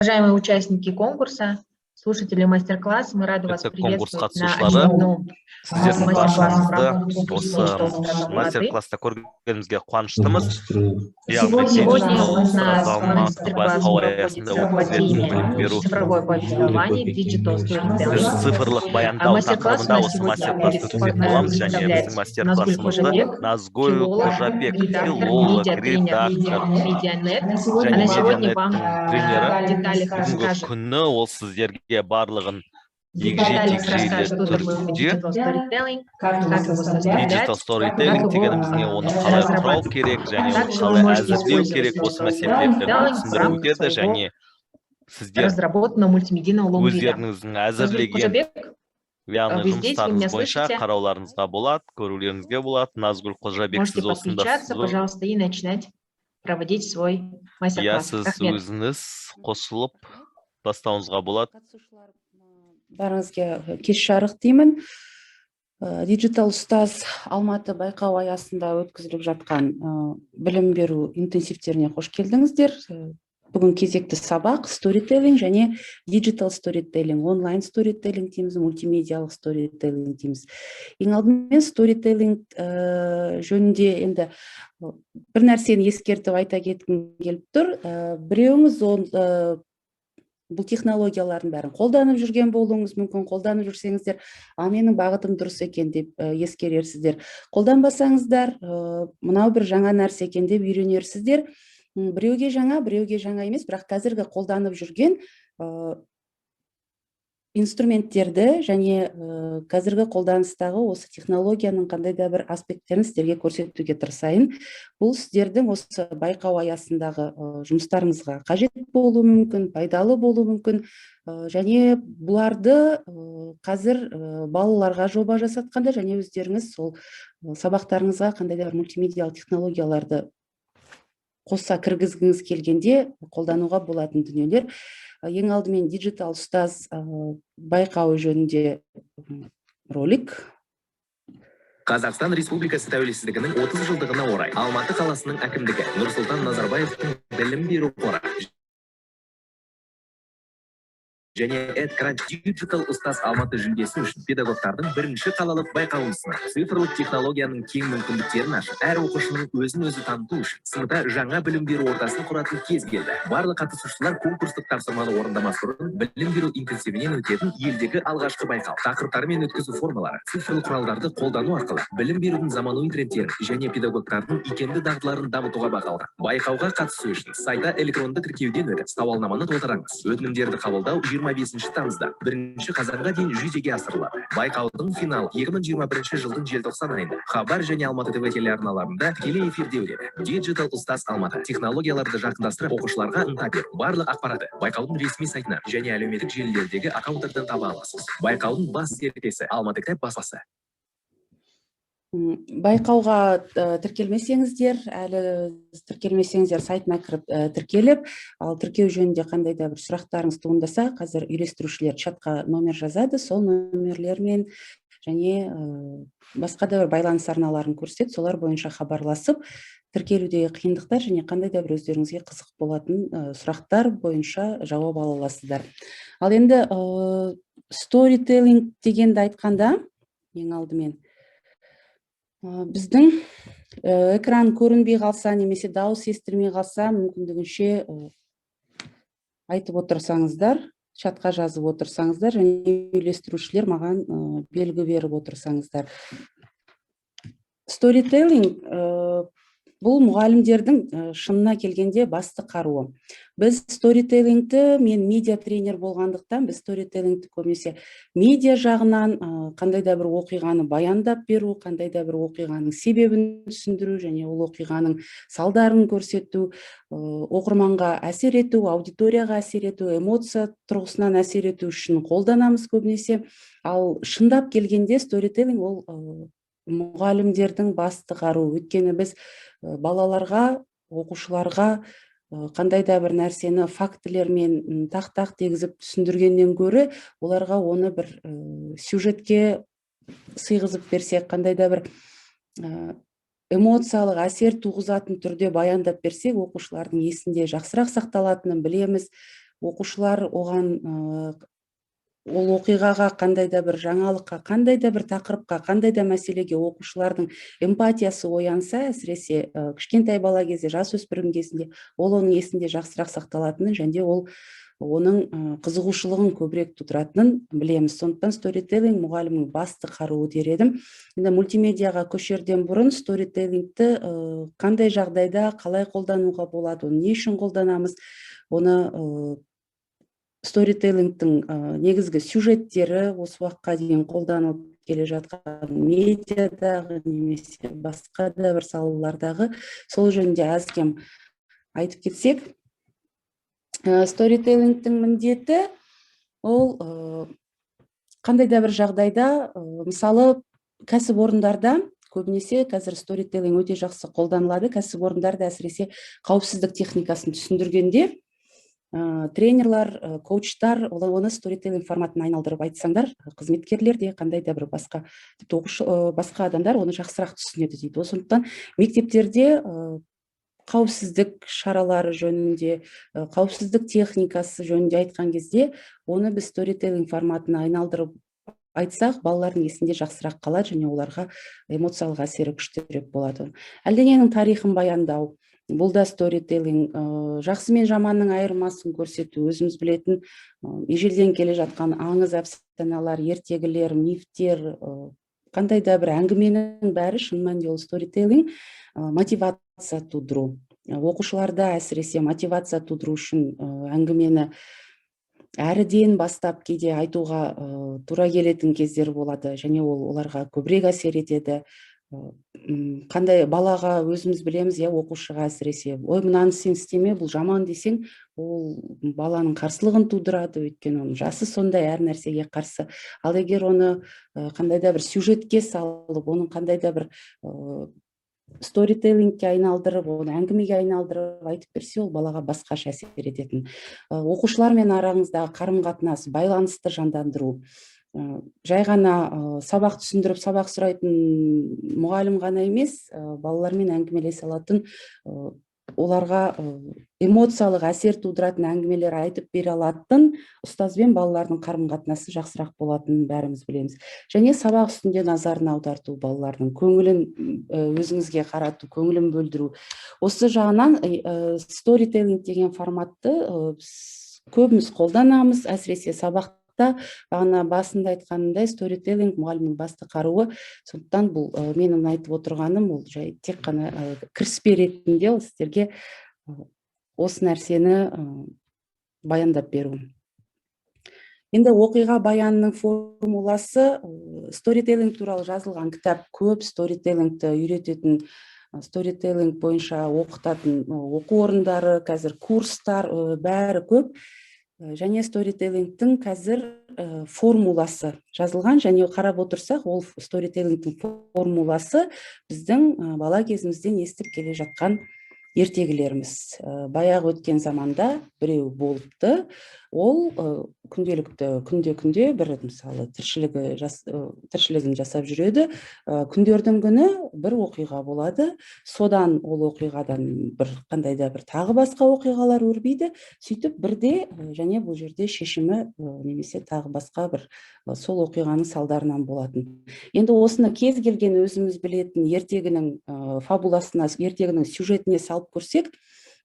Уважаемые участники конкурса, слушатели мастер-класса, мы рады вас Құрметті конкурс приветствовать на қатысушылары, очередном сіздердің мастер-классе в баршаңызды рамках осы конкурса мастер-класста көргенімізге қуаныштымыз. Яғни Сегодня Digital у нас Ұстаз Алматы мастер-класс байқауы аясында проходит по өткізілетін теме білім беру «Цифровое повествование», Digital Storytelling. Цифрлық баяндау Мастер-класс у тақырыбында нас осы сегодня мастер-класс будет өткізетін боламыз. Және біздің представлять Назгуль мастер-классымызды Қожабек, Назгүл филолог, Қожабек, редактор, филолог, медиатренер редактор Медианет. және Она сегодня вам Медианеттің тренері. В деталях Бүгінгі расскажет, күні ол сіздерге барлығын в егжей деталях тегжейлі расскажет, что такое түрде digital storytelling, как его составлять, digital storytelling как дегеніміз не, его оны қалай құрау разрабатывать. Керек және оны Также вы қалай можете әзірлеу использовать керек, осы digital мәселелерді storytelling в түсіндіріп рамках өтеді. своего Және сіздер разработанного мультимедийного лонгрида. Өздеріңіздің Назгуль әзірлеген, Қожабек, яғни вы здесь, вы меня жұмыстарыңыз бойынша слышите? Қарауларыңызға болады, көрулеріңізге болады. Назгүл Қожабек, Можете сіз осындасыз подключаться, ба? Пожалуйста, и начинать проводить свой Иә, мастер-класс. сіз Рахмет. Өзіңіз қосылып бастауыңызға болады. Қатысушылар, бәріңізге кеш жарық деймін. Digital Ұстаз Алматы байқауы аясында өткізіліп жатқан білім беру интенсивтеріне қош келдіңіздер. Бүгін кезекті сабақ: сторителлинг және digital storytelling, онлайн сторителлинг дейміз, мультимедиалық сторителлинг дейміз. Ең алдымен сторителлинг жөнінде енді бір нәрсені ескертіп айта кеткім келіп тұр. Біреуіңіз бұл технологиялардың бәрін қолданып жүрген болуыңыз мүмкін. Қолданып жүрсеңіздер, а, менің бағытым дұрыс екен деп ескерерсіздер. Қолданбасаңыздар, мынау бір жаңа нәрсе екен деп үйренерсіздер. Біреуге жаңа, біреуге жаңа емес, бірақ қазіргі қолданып жүрген инструменттерді және қазіргі қолданыстағы осы технологияның қандай да бір аспекттерін сіздерге көрсетуге тырысайын. Бұл сіздердің осы байқау аясындағы жұмыстарыңызға қажет болуы мүмкін, пайдалы болуы мүмкін. Және бұларды қазір балаларға жоба жасатқанда және өздеріңіз сол сабақтарыңызға қандай да бір мультимедиялық технологияларды қоса кіргізгіңіз келгенде қолдануға болатын дүниелер. Ең алдымен Digital Ұстаз байқауы жөнінде ролик. Қазақстан Республикасы тәуелсіздігінің 30 жылдығына орай Алматы қаласының әкімдігі, Нұрсұлтан Назарбаевтың білім беру қоры және EdCrunch Digital Ұстаз Алматы жүлдесі үшін педагогтардың бірінші қалалық байқауын ұсынады. Цифрлық технологияның кең мүмкіндіктерін ашып, әр оқушының өзін өзі таныту үшін сыныпта жаңа білім беру ортасын құратын кез келді. Барлық қатысушылар конкурстық тапсырманы орындамас бұрын білім беру интенсивінен өтетін елдегі алғашқы байқау. Тақырыптары мен өткізу формалары цифрлық құралдарды қолдану арқылы білім берудің заманауи трендтерін және педагогтардың икемді дағдыларын дамытуға бағалған. Байқауға қатысу үшін сайтта электронды тіркеуден өтіп, сауалнаманы толтырыңыз. Өтінімдерді қабылдау 25 тамызда 1 қазанға дейін жүзеге асырылады. Байқаудың финалы 2021 жылдың желтоқсан айында Хабар және Алматы ТВ телеарналарында тікелей эфирде өтеді. Digital Ұстаз Алматы: технологияларды жақындастырып, оқушыларға ынта бер. Барлық ақпаратты байқаудың ресми сайтынан және әлеуметтік желілердегі аккаунттардан таба аласыз. Байқаудың бас серіктесі — Алматы кітап баспасы. Байқауға тіркелмесеңіздер, әлі тіркелмесеңіздер, сайтына кіріп, тіркеліп, ал тіркеу жөнінде қандай да бір сұрақтарыңыз туындаса, қазір үйлестірушілер чатқа номер жазады, сол номерлермен және басқа да бір байланыс арналарын көрсетеді, солар бойынша хабарласып, тіркелудегі қиындықтар және қандай да бір өздеріңізге қызық болатын сұрақтар бойынша жауап ала аласыздар. Ал енді сторителлинг дегенді айтқанда, ең алдымен біздің экран көрінбей қалса немесе дауыс естілмей қалса, мүмкіндігінше айтып отырсаңыздар, чатқа жазып отырсаңыздар және үйлестірушілер маған белгі беріп отырсаңыздар. Сторителлинг бұл мұғалімдердің шынына келгенде басты қаруы. Біз сторителлингті, мен медиа тренер болғандықтан, біз сторителлингті көбінесе медиа жағынан, қандай да бір оқиғаны баяндап беру, қандай да бір оқиғаның себебін түсіндіру және ол оқиғаның салдарын көрсету, оқырманға әсер ету, аудиторияға әсер ету, эмоция тұрғысынан әсер ету үшін қолданамыз көбінесе. Ал шындап келгенде сторителлинг ол мұғалімдердің басты қаруы, өйткені біз балаларға, оқушыларға қандай да бір нәрсені фактілермен тақ-тақ дегізіп түсіндіргеннен гөрі, оларға оны бір сюжетке сыйғызып берсек, қандай да бір эмоциялық әсер туғызатын түрде баяндап берсек, оқушылардың есінде жақсырақ сақталатынын білеміз. Оқушылар оған, ол оқиғаға, қандай да бір жаңалыққа, қандай да бір тақырыпқа, қандай да мәселеге оқушылардың эмпатиясы оянса, әсіресе кішкентай бала кезде, жасөспірім кезінде, ол оның есінде жақсырақ сақталатынын және ол оның қызығушылығын көбірек тудыратынын білеміз. Сондықтан сторителлинг мұғалімнің басты қаруы дер едім. Енді мультимедиаға көшерден бұрын сторителлингті қандай жағдайда, қалай қолдануға болады, оны не үшін қолданамыз, оны сторителлингтің негізгі сюжеттері, осы уақытқа дейін қолданылып келе жатқан медиадағы немесе басқа да бір салалардағы, сол жөнінде аз кем айтып кетсек. Сторителлингтің міндеті ол қандай да бір жағдайда, мысалы, кәсіпорындарда көбінесе қазір сторителлинг өте жақсы қолданылады. Кәсіпорындарда, әсіресе қауіпсіздік техникасын түсіндіргенде, тренерлар, коучтар оны сторителлинг форматына айналдырып айтсаңдар, қызметкерлер де, қандай да бір басқа, тіпті оқушы, басқа адамдар оны жақсырақ түсінеді дейді. Сондықтан мектептерде қауіпсіздік шаралары жөнінде, қауіпсіздік техникасы жөнінде айтқан кезде, оны біз сторителлинг форматына айналдырып айтсақ, балалардың есінде жақсырақ қалады және оларға эмоциялық әсері күштірек болады. Әлдененің тарихын баяндау, бұл да сторителлинг. Жақсы мен жаманның айырмасын көрсету, өзіміз білетін ежелден келе жатқан аңыз, әфсаналар, ертегілер, мифтер, қандай да бір әңгіменің бәрі шын мәнінде ол сторителлинг. Мотивация тудыру. Оқушыларда әсіресе мотивация тудыру үшін әңгімені әріден бастап кейде айтуға тура келетін кездер болады және ол оларға көбірек әсер етеді. Қандай балаға, өзіміз білеміз, иә, оқушыға әсіресе, «Ой, мынаны сен істеме, бұл жаман» десең, ол баланың қарсылығын тудырады, өйткені оның жасы сондай, әр нәрсеге қарсы. Ал егер оны қандай да бір сюжетке салып, оның қандай да бір сторителлингке айналдырып, оны әңгімеге айналдырып айтып берсе, ол балаға басқаша әсер ететін. Оқушылармен араңыздағы қарым қатынас, байланысты жандандыру. Жай ғана сабақ түсіндіріп, сабақ сұрайтын мұғалім ғана емес, балалармен әңгімелесе алатын, оларға эмоциялық әсер тудыратын әңгімелер айтып бере алатын ұстазбен балалардың қарым қатынасы жақсырақ болатынын бәріміз білеміз. Және сабақ үстінде назарын аударту, балалардың көңілін өзіңізге қарату, көңілін бөлдіру. Осы жағынан сторителлинг деген форматты біз көбіміз қолданамыз, әсіресе сабақта. Бағана басында айтқанымдай, сторителлинг мұғалімнің басты қаруы. Сондықтан бұл менің айтып отырғаным ол жай тек қана кіріспе ретінде, ол сіздерге осы нәрсені баяндап беру. Енді оқиға баянының формуласы. Сторителлинг туралы жазылған кітап көп, сторителлингті үйрететін, сторителлинг бойынша оқытатын оқу орындары, қазір курстар, бәрі көп. Және сторителлингтің қазір формуласы жазылған. Және қарап отырсақ, ол сторителлингтің формуласы біздің бала кезімізден естіп келе жатқан ертегілеріміз. Баяғы өткен заманда біреу болыпты, ол күнделікті күнде күнде бір, мысалы, тіршілігі жас, тіршілігін жасап жүреді. Күндердің күні бір оқиға болады, содан ол оқиғадан бір қандай да бір тағы басқа оқиғалар өрбиді. Сөйтіп бірде және бұл жерде шешімі немесе тағы басқа бір сол оқиғаның салдарынан болатын. Енді осыны кез келген өзіміз білетін ертегінің фабуласына, ертегінің сюжетіне салып көрсек,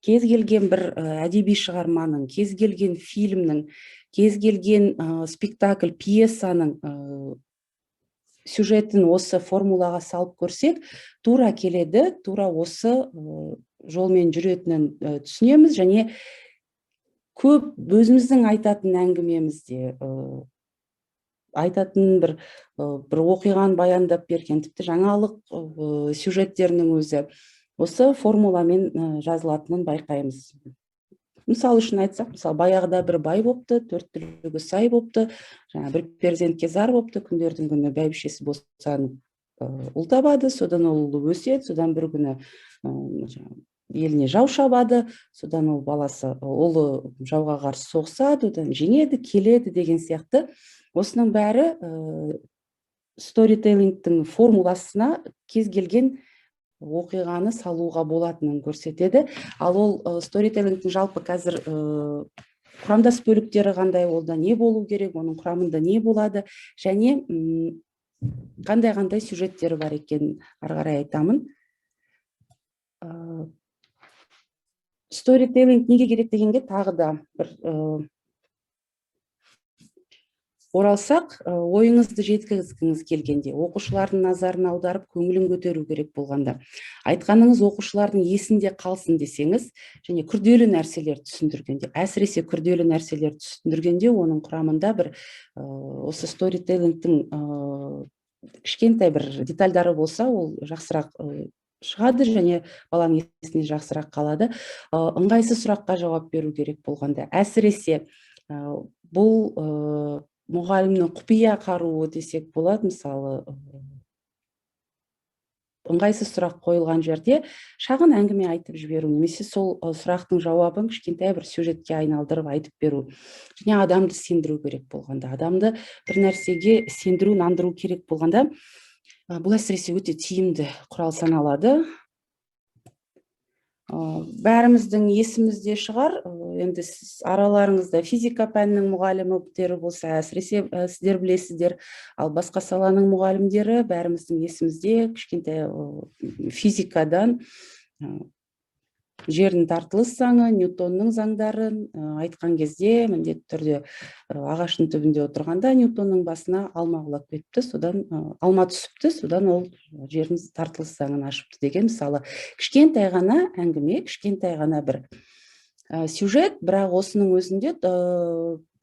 кез келген бір әдеби шығарманың, кез келген фильмнің, кез келген спектакль, пьесаның сюжетін осы формулаға салып көрсек, тура келеді, тура осы жолмен жүретінін түсінеміз. Және көп өзіміздің айтатын әңгімемізде, айтатын бір оқиғаны баяндап берген, тіпті жаңалық сюжеттерінің өзі осы формуламен жазылатынын байқаймыз. Мысал үшін айтсақ, мысалы, баяғыда бір бай болыпты, төрт түлігі сай болыпты, жаңа бір перзентке зар болыпты. Күндердің күні бәйбішесі босанып, ұл табады, содан ол ұлы өседі, содан бір күні жаңағы еліне жау шабады, содан ол баласы, ұлы жауға қарсы соғысады, одан жеңеді, келеді деген сияқты. Осының бәрі сторителлингтің формуласына кез келген оқиғаны салуға болатынын көрсетеді. Ал ол сторителлингтің жалпы қазір Құрамдас бөліктері қандай, онда не болу керек, оның құрамында не болады және қандай қандай сюжеттері бар екенін ары қарай айтамын. Сторителлинг неге керек дегенге тағы да бір оралсақ, ойыңызды жеткізгіңіз келгенде, оқушылардың назарын аударып, көңілін көтеру керек болғанда, айтқаныңыз оқушылардың есінде қалсын десеңіз және күрделі нәрселерді түсіндіргенде, әсіресе күрделі нәрселерді түсіндіргенде, оның құрамында бір осы сторителлингтің кішкентай бір детальдары болса, ол жақсырақ шығады және баланың есіне жақсырақ қалады. Ыңғайсыз сұраққа жауап беру керек болғанда, әсіресе бұл мұғалімнің құпия қаруы десек болады. Мысалы, ыңғайсыз сұрақ қойылған жерде шағын әңгіме айтып жіберу немесе сол сұрақтың жауабын кішкентай бір сюжетке айналдырып айтып беру. Және адамды сендіру керек болғанда, адамды бір нәрсеге сендіру, нандыру керек болғанда, бұл әсіресе өте тиімді құрал саналады. Бәріміздің есімізде шығар, енді сіз араларыңызда физика пәнінің мұғалімдері болса, әсіресе сіздер білесіздер, ал басқа саланың мұғалімдері, бәріміздің есімізде кішкентай физикадан жердің тартылыс заңы, Ньютонның заңдарын айтқан кезде, міндетті түрде ағаштың түбінде отырғанда Ньютонның басына алма құлап кетіпті, содан алма түсіпті, содан ол жердің тартылыс заңын ашыпты деген, мысалы, кішкентай ғана әңгіме, кішкентай ғана бір сюжет, бірақ осының өзінде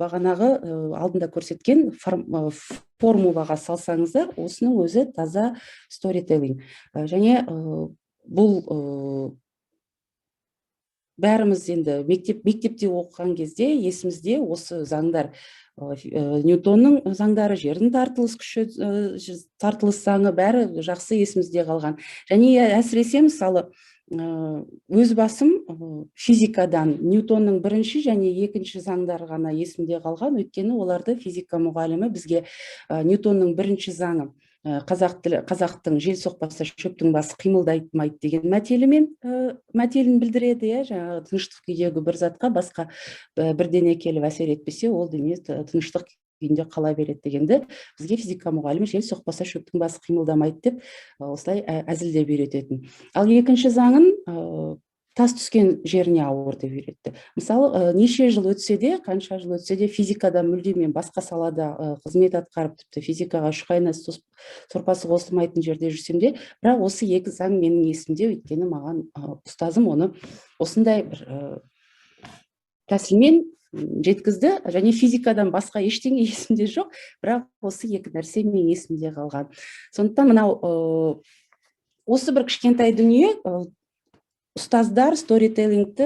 бағанағы алдында көрсеткен формулаға салсаңыздар, осының өзі таза сторителлинг. Және бұл бәріміз енді мектепте оқыған кезде есімізде осы заңдар, Ньютонның заңдары, жердің тартылыс күші, тартылыс заңы, бәрі жақсы есімізде қалған. Және әсіресе, мысалы, өз басым физикадан Ньютонның бірінші және екінші заңдары ғана есімде қалған, өйткені оларды физика мұғалімі бізге Ньютонның бірінші заңы қазақ тілі, қазақтың «жел соқпаса, шөптің басы қимылдаймайды» деген мәтелімен мәтелін білдіреді, иә, жаңағы тыныштық күйдегі бір затқа басқа бірдеңе келіп әсер етпесе, ол дене тыныштық күйінде қала береді дегенді бізге физика мұғалімі «жел соқпаса, шөптің басы қимылдамайды» деп осылай әзілдеп үйрететін. Ал екінші заңын тас түскен жеріне ауыр деп үйретті. Мысалы, неше жыл өтсе де, қанша жыл өтсе де, физикада мүлде мен басқа салада қызмет атқарып, тіпті физикаға шұқайна сорпасы қосылмайтын жерде жүрсем де, бірақ осы екі заң менің есімде, өйткені маған ұстазым оны осындай бір тәсілмен жеткізді. Және физикадан басқа ештеңе есімде жоқ, бірақ осы екі нәрсе менің есімде қалған. Сондықтан мынау осы бір кішкентай дүние, ұстаздар сторителлингті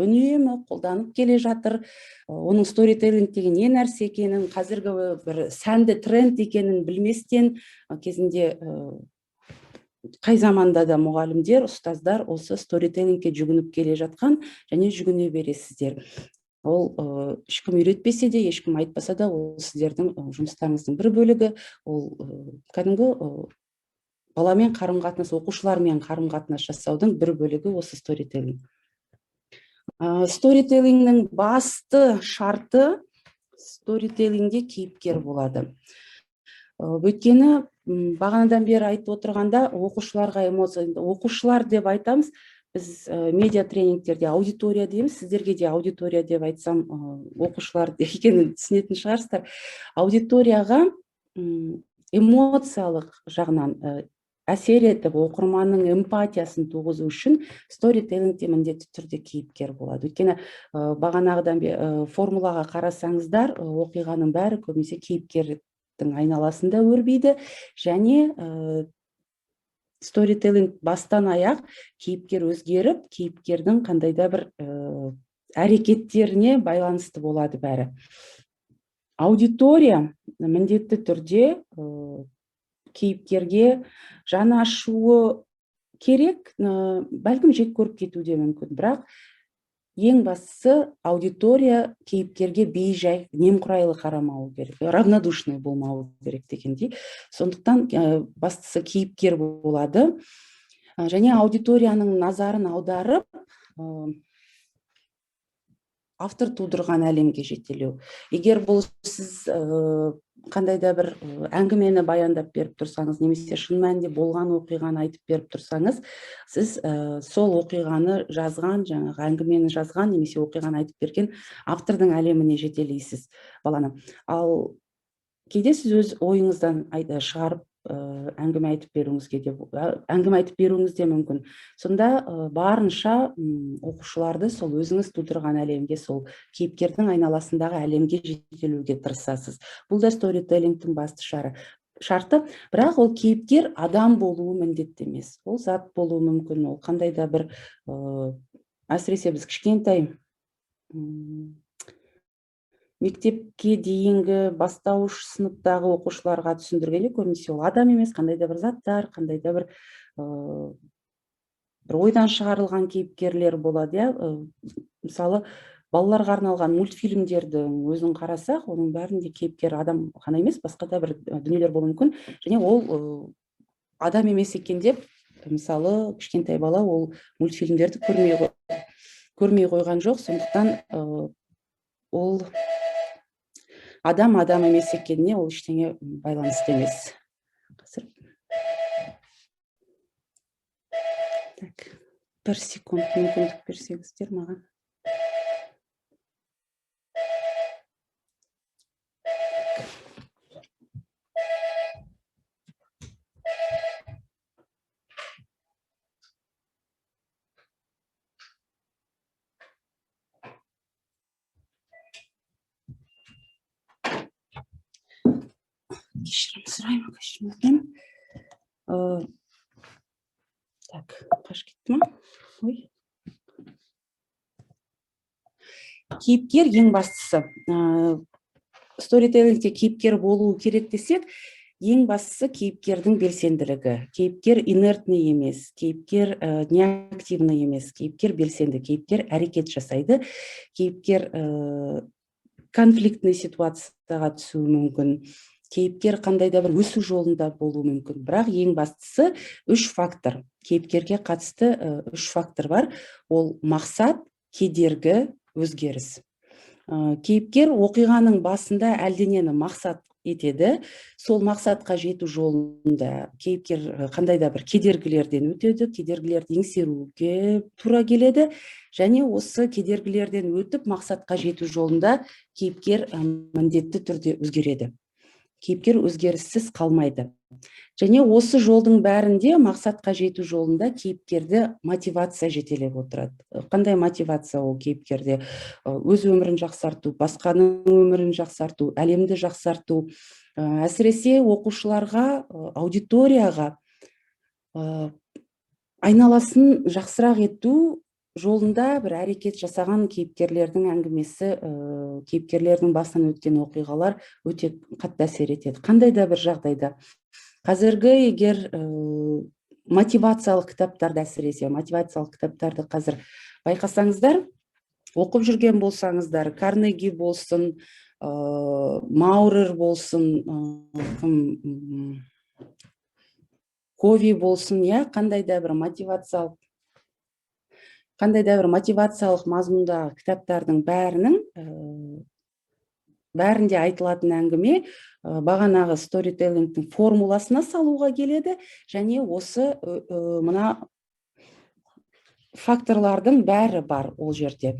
үнемі қолданып келе жатыр. Оның сторителлинг деген не нәрсе екенін, қазіргі бір сәнді тренд екенін білместен, кезінде қай заманда да мұғалімдер, ұстаздар осы сторителлингке жүгініп келе жатқан және жүгіне бересіздер. Ол ешкім үйретпесе де, ешкім айтпаса да, ол сіздердің жұмыстарыңыздың бір бөлігі. Ол кәдімгі баламен қарым қатынас, оқушылармен қарым қатынас жасаудың бір бөлігі осы сторителлинг. Сторителлингнің басты шарты: сторителлингде кейіпкер болады. Өйткені бағанадан бері айтып отырғанда, оқушыларға эмоция, енді оқушылар деп айтамыз біз, медиа тренингтерде аудитория дейміз, сіздерге де аудитория деп айтсам, оқушылар екенін түсінетін шығарсыздар. Аудиторияға эмоциялық жағынан әсер етіп, оқырманның эмпатиясын туғызу үшін сторителлингте міндетті түрде кейіпкер болады. Өйткені бағанағыдан формулаға қарасаңыздар, оқиғаның бәрі көбінесе кейіпкердің айналасында өрбиді және сторителлинг бастан аяқ кейіпкер өзгеріп, кейіпкердің қандай да бір әрекеттеріне байланысты болады бәрі. Аудитория міндетті түрде кейіпкерге жаны ашуы керек, бәлкім, жек көріп кетуі де мүмкін, бірақ ең бастысы аудитория кейіпкерге бейжай, немқұрайлы қарамауы керек, равнодушный болмауы керек дегендей. Сондықтан бастысы кейіпкер болады. Және аудиторияның назарын аударып, Автор тудырған әлемге жетелеу. Егер бұл сіз қандай да бір әңгімені баяндап беріп тұрсаңыз немесе шын мәнінде болған оқиғаны айтып беріп тұрсаңыз, сіз сол оқиғаны жазған, жаңағы әңгімені жазған немесе оқиғаны айтып берген автордың әлеміне жетелейсіз баланы. Ал кейде сіз өз ойыңыздан шығарып әңгіме айтып беруіңізге де әңгіме айтып беруіңіз де мүмкін. Сонда барынша оқушыларды сол өзіңіз тудырған әлемге, сол кейіпкердің айналасындағы әлемге жетелеуге тырысасыз. Бұл да сторителлингтің басты шарты. Бірақ ол кейіпкер адам болуы міндетті емес. Ол зат болуы мүмкін, ол қандай да бір, әсіресе біз кішкентай мектепке дейінгі бастауыш сыныптағы оқушыларға түсіндіргенде көбінесе ол адам емес, қандай да бір заттар, қандай да бір ойдан шығарылған кейіпкерлер болады, иә. Мысалы, балаларға арналған мультфильмдердің өзін қарасақ, оның бәрінде кейіпкер адам ғана емес, басқа да бір дүниелер болуы мүмкін. Және ол адам емес екен деп, мысалы, кішкентай бала ол мультфильмдерді көрмей қойған жоқ. Сондықтан ол адам адам емес екеніне ол ештеңе байланысты емес. Қазір. Так, бір секунд мүмкіндік берсеңіздер маған. Кешірім сұраймын, кешірім өтінемін. Так, қашып кетті ма? Ой. Кейіпкер ең бастысы. Сторителлингте кейіпкер болуы керек десек, ең бастысы кейіпкердің белсенділігі. Кейіпкер инертный емес, кейіпкер неактивный емес, кейіпкер белсенді, кейіпкер әрекет жасайды, кейіпкер конфликтный ситуацияға түсуі мүмкін, кейіпкер қандай да бір өсу жолында болуы мүмкін. Бірақ ең бастысы үш фактор. Кейіпкерге қатысты үш фактор бар. Ол мақсат, кедергі, өзгеріс. Кейіпкер оқиғаның басында әлденені мақсат етеді. Сол мақсатқа жету жолында кейіпкер қандай да бір кедергілерден өтеді, кедергілерді еңсеруге тура келеді. Және осы кедергілерден өтіп мақсатқа жету жолында кейіпкер міндетті түрде өзгереді. Кейіпкер өзгеріссіз қалмайды. Және осы жолдың бәрінде мақсатқа жету жолында кейіпкерді мотивация жетелеп отырады. Қандай мотивация ол кейіпкерде? Өз өмірін жақсарту, басқаның өмірін жақсарту, әлемді жақсарту. Әсіресе оқушыларға, аудиторияға, айналасын жақсырақ ету жолында бір әрекет жасаған кейіпкерлердің әңгімесі, кейіпкерлердің басынан өткен оқиғалар өте қатты әсер етеді. Қандай да бір жағдайда. Қазіргі егер мотивациялық кітаптарды, әсіресе мотивациялық кітаптарды қазір байқасаңыздар, оқып жүрген болсаңыздар, Карнеги болсын, Маурер болсын, кім, Кови болсын, иә, қандай да бір мотивациялық мазмұндағы кітаптардың бәрінде айтылатын әңгіме, бағанағы сторителлингтің формуласына салуға келеді, және осы мына факторлардың бәрі бар ол жерде.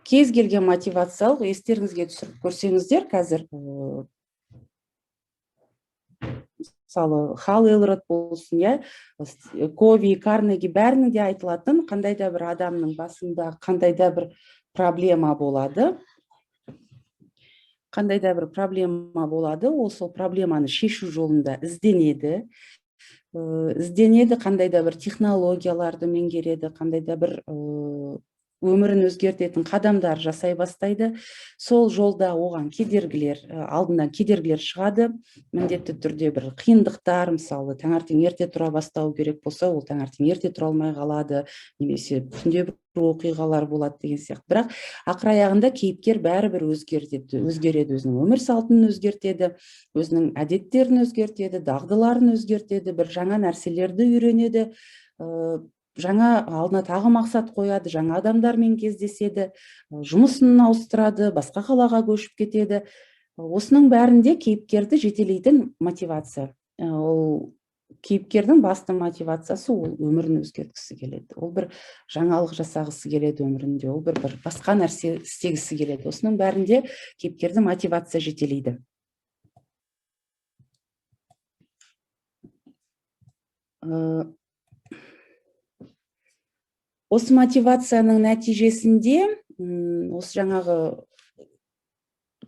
Кез келген мотивациялық естеріңізге түсіріп көрсеңіздер, қазір, мысалы, Хал Элрод болсын, иә, Кови, Карнеги, бәрінің де айтылатын қандай да бір адамның басында қандай да бір проблема болады. Қандай да бір проблема болады, ол сол проблеманы шешу жолында ізденеді. Ізденеді, қандай да бір технологияларды меңгереді, қандай да бір өмірін өзгертетін қадамдар жасай бастайды. Сол жолда оған кедергілер, алдынан кедергілер шығады. Міндетті түрде бір қиындықтар, мысалы, таңертең ерте тұра бастау керек болса, ол таңертең ерте тұра алмай қалады, немесе түнде бір оқиғалар болады деген сияқты. Бірақ ақыр аяғында кейіпкер бәрібір өзгереді, өзінің өмір салтын өзгертеді, өзінің әдеттерін өзгертеді, дағдыларын өзгертеді, бір жаңа нәрселерді үйренеді. Жаңа алдына тағы мақсат қояды, жаңа адамдармен кездеседі, жұмысын ауыстырады, басқа қалаға көшіп кетеді. Осының бәрінде кейіпкерді жетелейтін мотивация. Ол кейіпкердің басты мотивациясы: ол өмірін өзгерткісі келеді, ол бір жаңалық жасағысы келеді өмірінде, ол бір басқа нәрсе істегісі келеді. Осының бәрінде кейіпкерді мотивация жетелейді. Осы мотивацияның нәтижесінде осы жаңағы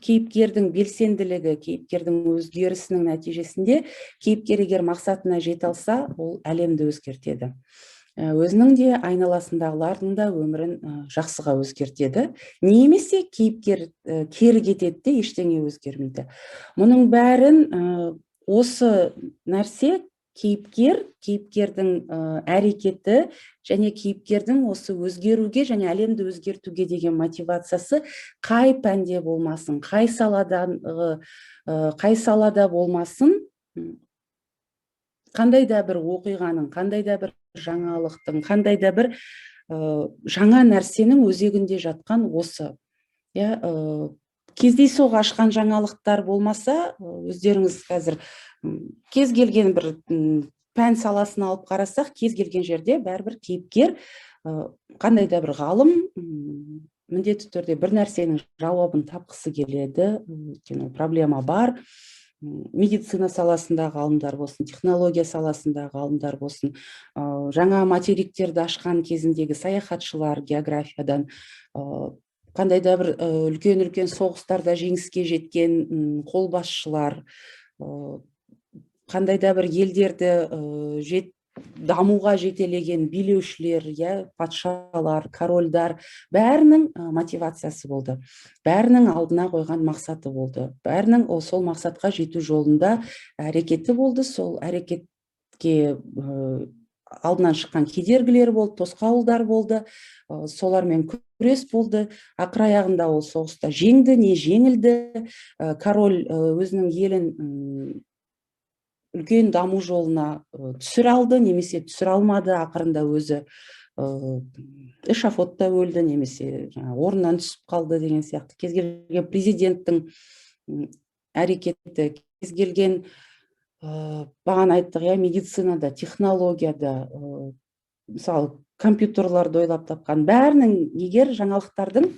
кейіпкердің белсенділігі, кейіпкердің өзгерісінің нәтижесінде кейіпкер егер мақсатына жете алса, ол әлемді өзгертеді. Өзінің де, айналасындағылардың да өмірін жақсыға өзгертеді. Немесе кейіпкер кері кетеді де, ештеңе өзгермейді. Мұның бәрін осы нәрсе кейіпкердің әрекеті және кейіпкердің осы өзгеруге және әлемді өзгертуге деген мотивациясы қай пәнде болмасын, қай салада болмасын, қандай да бір оқиғаның, қандай да бір жаңалықтың, қандай да бір жаңа нәрсенің өзегінде жатқан осы. Иә, кездейсоқ ашқан жаңалықтар болмаса, өздеріңіз қазір кез келген бір пән саласын алып қарасақ, кез келген жерде бәрібір кейіпкер, қандай да бір ғалым міндетті түрде бір нәрсенің жауабын тапқысы келеді, өйткені ол проблема бар. Медицина саласындағы ғалымдар болсын, технология саласындағы ғалымдар болсын, жаңа материктерді ашқан кезіндегі саяхатшылар географиядан, қандай да бір үлкен-үлкен соғыстарда жеңіске жеткен қолбасшылар, қандай да бір елдерді дамуға жетелеген билеушілер, иә, патшалар, корольдар, бәрінің мотивациясы болды, бәрінің алдына қойған мақсаты болды, бәрінің ол сол мақсатқа жету жолында әрекеті болды. Сол әрекетке алдынан шыққан кедергілер болды, тосқауылдар болды, солармен күрес болды. Ақыр аяғында ол соғыста жеңді не жеңілді, король өзінің елін үлкен даму жолына түсіре алды немесе түсіре алмады, ақырында өзі эшафотта өлді немесе жаңағы орнынан түсіп қалды деген сияқты. Кез келген президенттің әрекеті, кез келген, бағана айттық, иә, медицинада, технологияда, мысалы, компьютерларды ойлап тапқан, бәрінің, егер жаңалықтардың,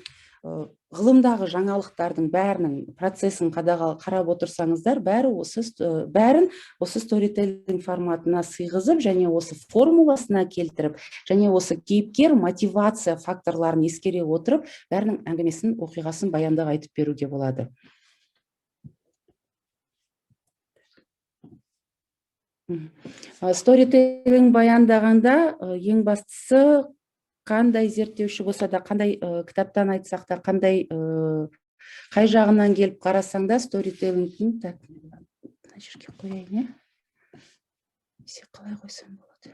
ғылымдағы жаңалықтардың бәрінің процесін қарап отырсаңыздар, бәрін осы сторителлинг форматына сыйғызып және осы формуласына келтіріп, және осы кейіпкер, мотивация факторларын ескере отырып, бәрінің әңгімесін, оқиғасын баяндап айтып беруге болады. Сторителлинг баяндағанда, ең бастысы, қандай зерттеуші болса да, қандай кітаптан айтсақ та, қай жағынан келіп қарасаң да, сторителлингтің, так, мына жерге қояйын, иә, немесе қалай қойсам болады?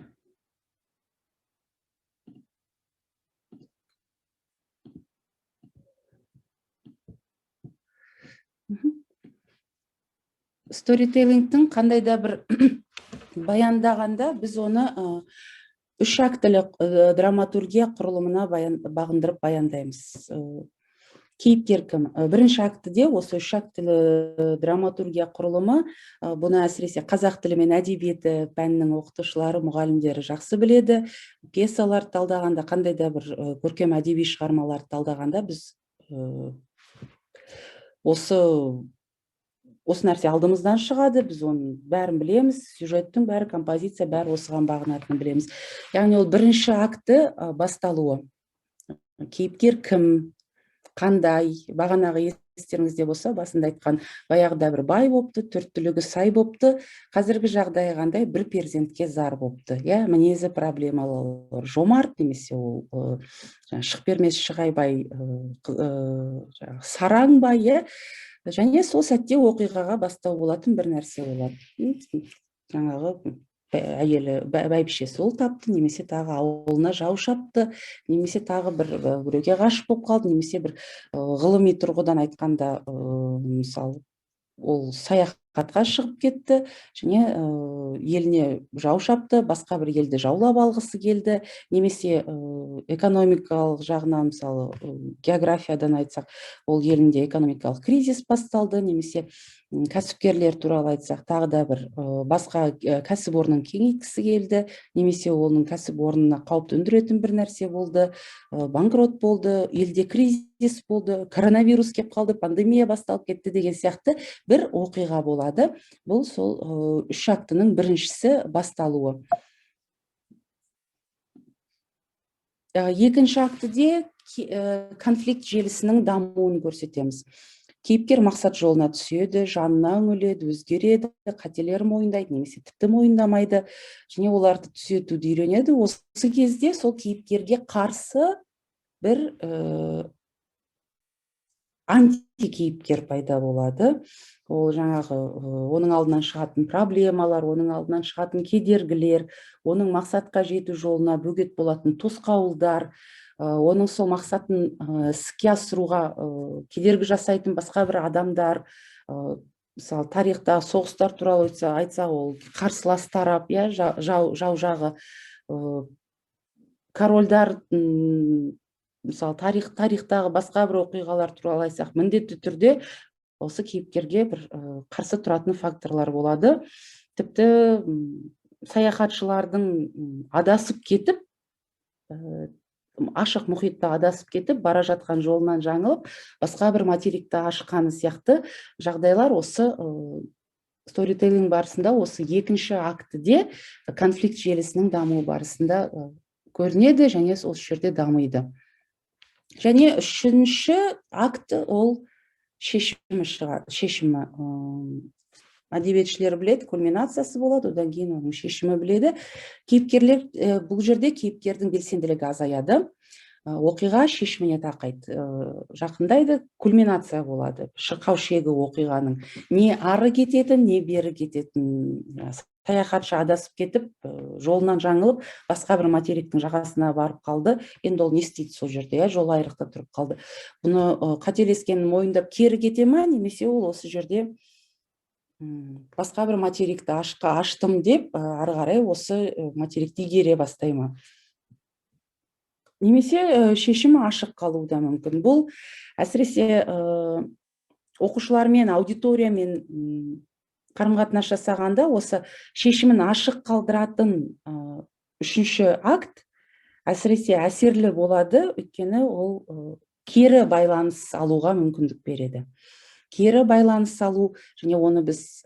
Сторителлингтің қандай да бір баяндағанда біз оны үш актілі драматургия құрылымына бағындырып баяндаймыз. Кейіпкер кім? Бірінші актіде осы үш актілі драматургия құрылымы, бұны әсіресе қазақ тілі мен әдебиеті пәнінің оқытушылары, мұғалімдері жақсы біледі. Пьесаларды талдағанда, қандай да бір көркем әдеби шығармаларды талдағанда біз осы нәрсе алдымыздан шығады, біз оның бәрін білеміз, сюжеттің бәрі, композиция бәрі осыған бағынатынын білеміз. Яғни ол бірінші акті, басталуы. Кейіпкер кім, қандай, бағанағы естеріңізде болса, басында айтқан, баяғыда бір бай бопты, төрт түлігі сай бопты, қазіргі жағдайы қандай, бір перзентке зар бопты, иә, мінезі проблемалы, жомарт немесе ол жаңағы шық бермес шығайбай, жаңағы сараң бай, иә, және сол сәтте оқиғаға бастау болатын бір нәрсе болады. Жаңағы әйелі, бәйбішесі ол тапты, немесе тағы ауылына жау шапты, немесе тағы бір біреуге ғашық болып қалды, немесе бір ғылыми тұрғыдан айтқанда, мысалы, ол саяхатқа шығып кетті және Еліне жау шапты, басқа бір елді жаулап алғысы келді, немесе экономикалық жағынан, мысалы, географиядан айтсақ, ол елінде экономикалық кризис басталды, немесе кәсіпкерлер туралы айтсақ, тағы да бір басқа кәсіпорнын кеңейткісі келді, немесе оның кәсіпорнына қауіп төндіретін бір нәрсе болды, банкрот болды, елде кризис болды, коронавирус келіп қалды, пандемия басталып кетті деген сияқты бір оқиға болады. Бұл сол үш актінің біріншісі басталуы. Екінші актіде конфликт желісінің дамуын көрсетеміз. Кейіпкер мақсат жолына түседі, жанына үңіледі, өзгереді, қателерін мойындайды немесе тіпті мойындамайды және оларды түзетуді үйренеді. Осы кезде сол кейіпкерге қарсы бір антикейіпкер пайда болады. Ол жаңағы оның алдынан шығатын проблемалар, оның алдынан шығатын кедергілер, оның мақсатқа жету жолына бөгет болатын тосқауылдар, оның сол мақсатын іске асыруға кедергі жасайтын басқа бір адамдар, мысалы, тарихта соғыстар туралы айтса, ол қарсылас тарап, иә, жау жағы, корольдар, мысалы, тарихтағы басқа бір оқиғалар туралы айтсақ, міндетті түрде осы кейіпкерге бір қарсы тұратын факторлар болады. Тіпті саяхатшылардың адасып кетіп, ашық мұхитта адасып кетіп, бара жатқан жолынан жаңылып, басқа бір материкті ашқаны сияқты жағдайлар осы сторителлинг барысында, осы екінші актіде конфликт желісінің дамуы барысында көрінеді және осы жерде дамиды. Және үшінші акт ол шешімі шығады, шешімі, әдебиетшілер біледі, кульминациясы болады, одан кейін оның шешімі біледі. Кейіпкерлер, бұл жерде кейіпкердің белсенділігі азаяды, оқиға шешіміне тақайды, жақындайды, кульминация болады, шырқау шегі оқиғаның, не ары кететін, не бері кететін. Саяхатшы адасып кетіп, жолынан жаңылып, басқа бір материктің жағасына барып қалды. Енді ол не істейді сол жерде, иә, жол айрықта тұрып қалды. Бұны қателескенін мойындап кері кете ма, немесе ол осы жерде басқа бір материкті аштым деп ары қарай осы материкті игере бастай ма, немесе шешімі ашық қалуы да мүмкін. Бұл әсіресе оқушылармен, аудиториямен қарым-қатынас жасағанда осы шешімін ашық қалдыратын үшінші акт әсіресе әсерлі болады, өйткені ол кері байланыс алуға мүмкіндік береді. Кері байланыс алу және оны біз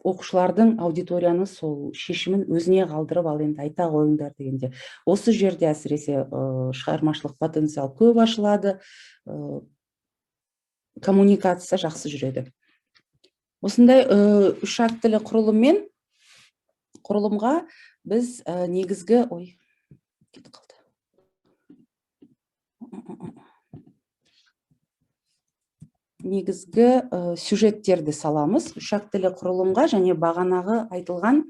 оқушылардың, аудиторияның сол шешімін өзіне қалдырып, ал енді айта қойыңдар дегенде, осы жерде әсіресе шығармашылық потенциал көп ашылады, коммуникация жақсы жүреді. Осындай үш актілі құрылыммен құрылымға біз негізгі, ой, кетіп қалды, негізгі сюжеттерді саламыз үш актілі құрылымға. Және бағанағы айтылған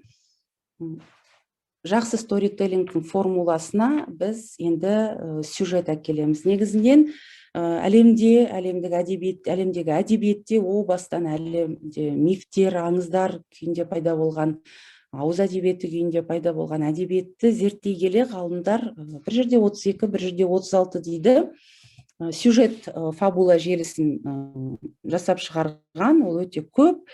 жақсы сторителлингтің формуласына біз енді сюжет әкелеміз. Негізінен әлемде, әлемдік әдебиет, әлемдегі әдебиетте о бастан әлемде мифтер, аңыздар күйінде пайда болған, ауыз әдебиеті күйінде пайда болған әдебиетті зерттей келе ғалымдар бір жерде 32, бір жерде 36 дейді. Сюжет, фабула желісін жасап шығарған. Ол өте көп.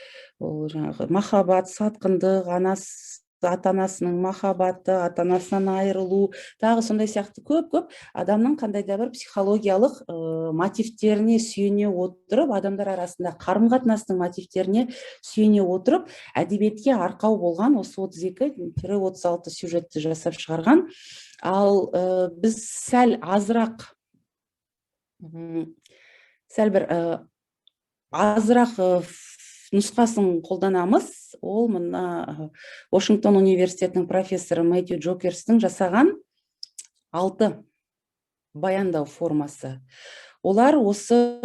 Ол жаңағы махаббат, сатқындық, анасы, ата анасының махаббаты, ата анасынан айырылу, тағы сондай сияқты көп-көп адамның қандай да бір психологиялық мотивтеріне сүйене отырып, адамдар арасында қарым-қатынастың мотивтеріне сүйене отырып, әдебиетке арқау болған осы 32-36 сюжетті жасап шығарған. Ал біз сәл азырақ, сәл бір азырақ нұсқасын қолданамыз. Ол мына Вашингтон университетінің профессоры Мэтью Джокерстің жасаған 6 баяндау формасы. Олар осы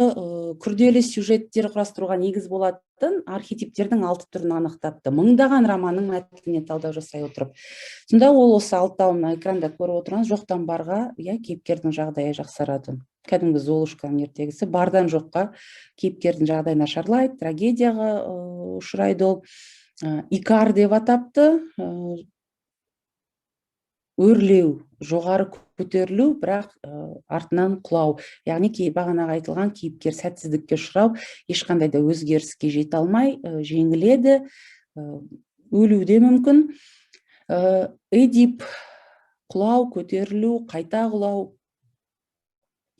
күрделі сюжеттер құрастыруға негіз болатын архетиптердің 6 түрін анықтапты, мыңдаған романның мәтініне талдау жасай отырып. Сонда ол осы алтауын экранда көріп отырғаныңыз: жоқтан барға, иә, кейіпкердің жағдайы жақсарады, кәдімгі Золушканың ертегісі, бардан жоққа кейіпкердің жағдайы нашарлайды, трагедияға ұшырайды ол. Икар деп атапты, өрлеу, жоғары көтерілу, бірақ артынан құлау. Яғни бағанағы айтылған кейіпкер сәтсіздікке ұшырау, ешқандай да өзгеріске жете алмай, жеңіледі, өлуі де мүмкін. Эдип құлау, көтерілу, қайта құлау.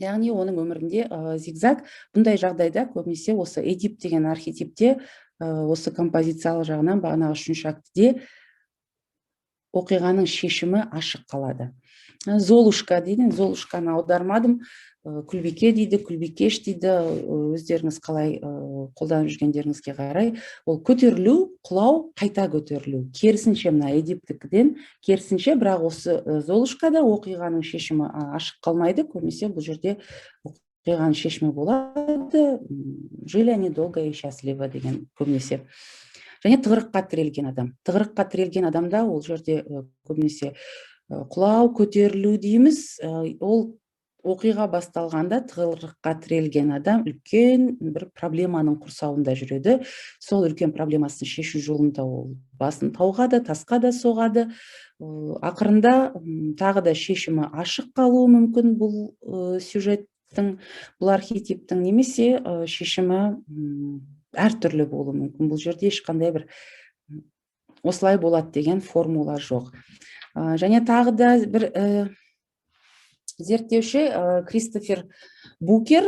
Яғни оның өмірінде зигзаг. Бұндай жағдайда көбінесе осы Эдип деген архетипте, осы композициялық жағынан бағанағы үшінші актіде оқиғаның шешімі ашық қалады. Золушка дейді, Золушканы аудармадым. Күлбике дейді, күлбикеш дейді, өздеріңіз қалай қолданып жүргендеріңізге қарай. Ол көтерілу, құлау, қайта көтерілу. Керісінше, мына Эдиптікіден керісінше, бірақ осы Золушкада оқиғаның шешімі ашық қалмайды. Көбінесе бұл жерде оқиғаның шешімі болады. Жили они долго и счастливо деген көбінесе. Және тығырыққа тірелген адам. Тығырыққа тірелген адамда ол жерде көбінесе құлау, көтерілу дейміз. Ол оқиға басталғанда тығырыққа тірелген адам үлкен бір проблеманың құрсауында жүреді. Сол үлкен проблемасын шешу жолында ол басын тауға да, тасқа да соғады. Ақырында тағы да шешімі ашық қалуы мүмкін бұл сюжеттің, бұл архетиптің, немесе шешімі әртүрлі болуы мүмкін. Бұл жерде ешқандай бір осылай болады деген формула жоқ. Және тағы да бір зерттеуші Кристофер Букер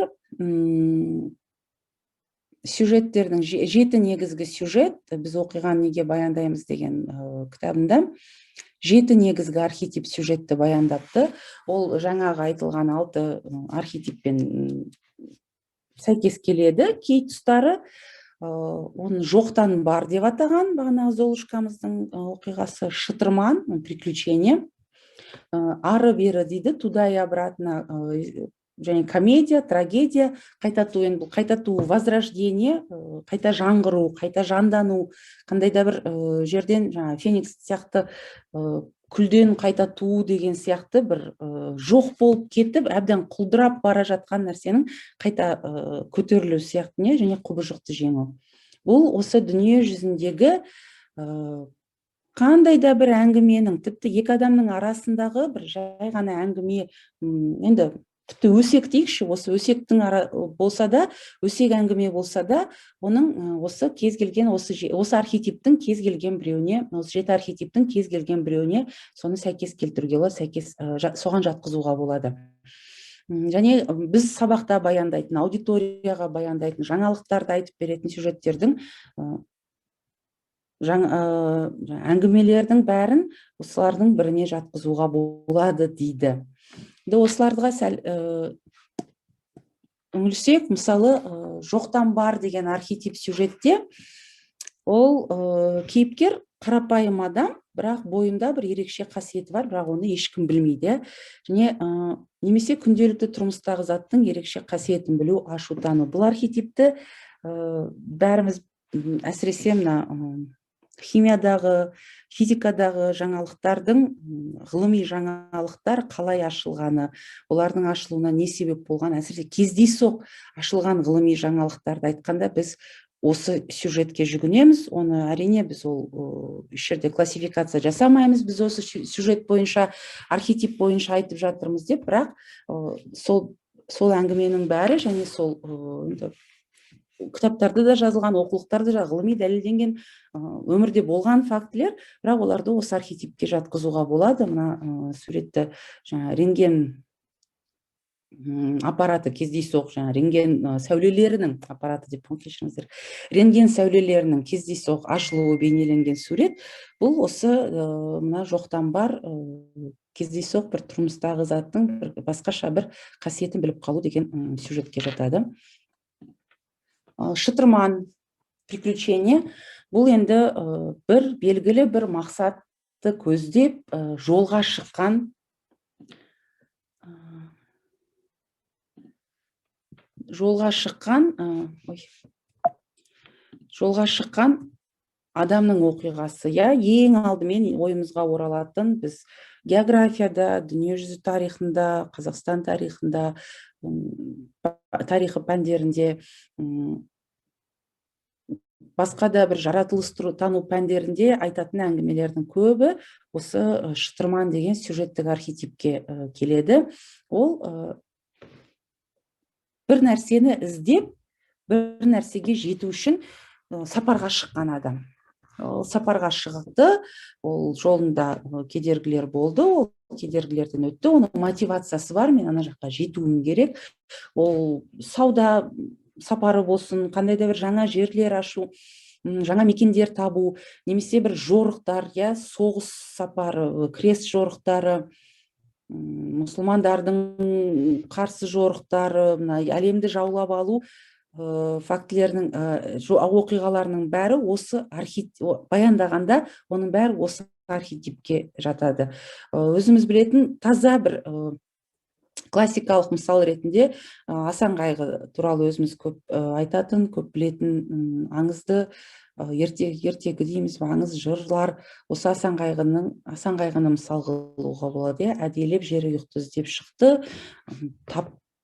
сюжеттердің жеті негізгі сюжет, біз оқиғаны неге баяндаймыз деген кітабында жеті негізгі архетип сюжетті баяндапты. Ол жаңағы айтылған алты архетиппен сәйкес келеді кей тұстары. Оны жоқтан бар деп атаған, бағанағы Золушкамыздың оқиғасы. Шытырман, приключение, ары бері дейді, туда и обратно, және комедия, трагедия, қайта туу. Енді бұл қайта туу, возрождение, қайта жаңғыру, қайта жандану, қандай да бір жерден жаңа феникс сияқты күлден қайта туу деген сияқты, бір жоқ болып кетіп, әбден құлдырап бара жатқан нәрсенің қайта көтерілу сияқты не. Және құбыжықты жеңу. Бұл осы дүние жүзіндегі қандай да бір әңгіменің, тіпті екі адамның арасындағы бір жай ғана әңгіме, енді тіпті өсек дейікші, осы өсектің ара болса да, өсек әңгіме болса да, оның осы кез келген осы архетиптің кез келген біреуіне, осы жеті архетиптің кез келген біреуіне соны сәйкес келтіруге болады, сәйкес соған жатқызуға болады. Және біз сабақта баяндайтын, аудиторияға баяндайтын, жаңалықтарды айтып беретін сюжеттердің, әңгімелердің бәрін осылардың біріне жатқызуға болады дейді. Енді осыларға сәл үңілсек, мысалы, жоқтан бар деген архетип сюжетте ол кейіпкер қарапайым адам, бірақ бойында бір ерекше қасиеті бар, бірақ оны ешкім білмейді. Және немесе күнделікті тұрмыстағы заттың ерекше қасиетін білу, ашу, тану. Бұл архетипті бәріміз, әсіресе мына химиядағы, физикадағы жаңалықтардың, ғылыми жаңалықтар қалай ашылғаны, олардың ашылуына не себеп болған, әсіресе кездейсоқ ашылған ғылыми жаңалықтарды айтқанда, біз осы сюжетке жүгінеміз. Оны, әрине, біз ол еш жерде классификация жасамаймыз, біз осы сюжет бойынша, архетип бойынша айтып жатырмыз деп. Бірақ сол әңгіменің бәрі және сол енді кітаптарда да жазылған, оқулықтарда да ғылыми дәлелденген, өмірде болған фактілер, бірақ оларды осы архетипке жатқызуға болады. Мына суретті, жаңа рентген аппараты, кездейсоқ жаңа рентген сәулелерінің аппараты деп, кешіріңіздер, рентген сәулелерінің кездейсоқ ашылуы бейнеленген сурет. Бұл осы мына жоқтан бар, кездейсоқ бір тұрмыстағы заттың бір басқаша бір қасиетін біліп қалу деген сюжетке жатады. Ал шытырман, приключение, бұл енді бір белгілі бір мақсатты көздеп жолға шыққан, ой, жолға шыққан адамның оқиғасы, иә. Ең алдымен ойымызға оралатын, біз географияда, дүниежүзі тарихында, Қазақстан тарихында, тарихы пәндерінде Басқа да бір жаратылыстану пәндерінде айтатын әңгімелердің көбі осы шытырман деген сюжеттік архетипке келеді. Ол бір нәрсені іздеп, бір нәрсеге жету үшін сапарға шыққан адам. Ол сапарға шықты, ол жолында кедергілер болды, ол кедергілерден өтті, оның мотивациясы бар: мен ана жаққа жетуім керек. Ол сауда сапары болсын, қандай да бір жаңа жерлер ашу, жаңа мекендер табу немесе бір жорықтар, иә, соғыс сапары, крест жорықтары, мұсылмандардың қарсы жорықтары, мына әлемді жаулап алу фактілерінің, оқиғаларының бәрі осы баяндағанда, оның бәрі осы архетипке жатады. Өзіміз білетін таза бір классикалық мысал ретінде Асан қайғы туралы өзіміз көп айтатын, көп білетін аңызды ертегі дейміз бе, аңыз, жырлар, осы Асан қайғыны мысал қылуға болады, иә. Әдейілеп жерұйықты іздеп шықты,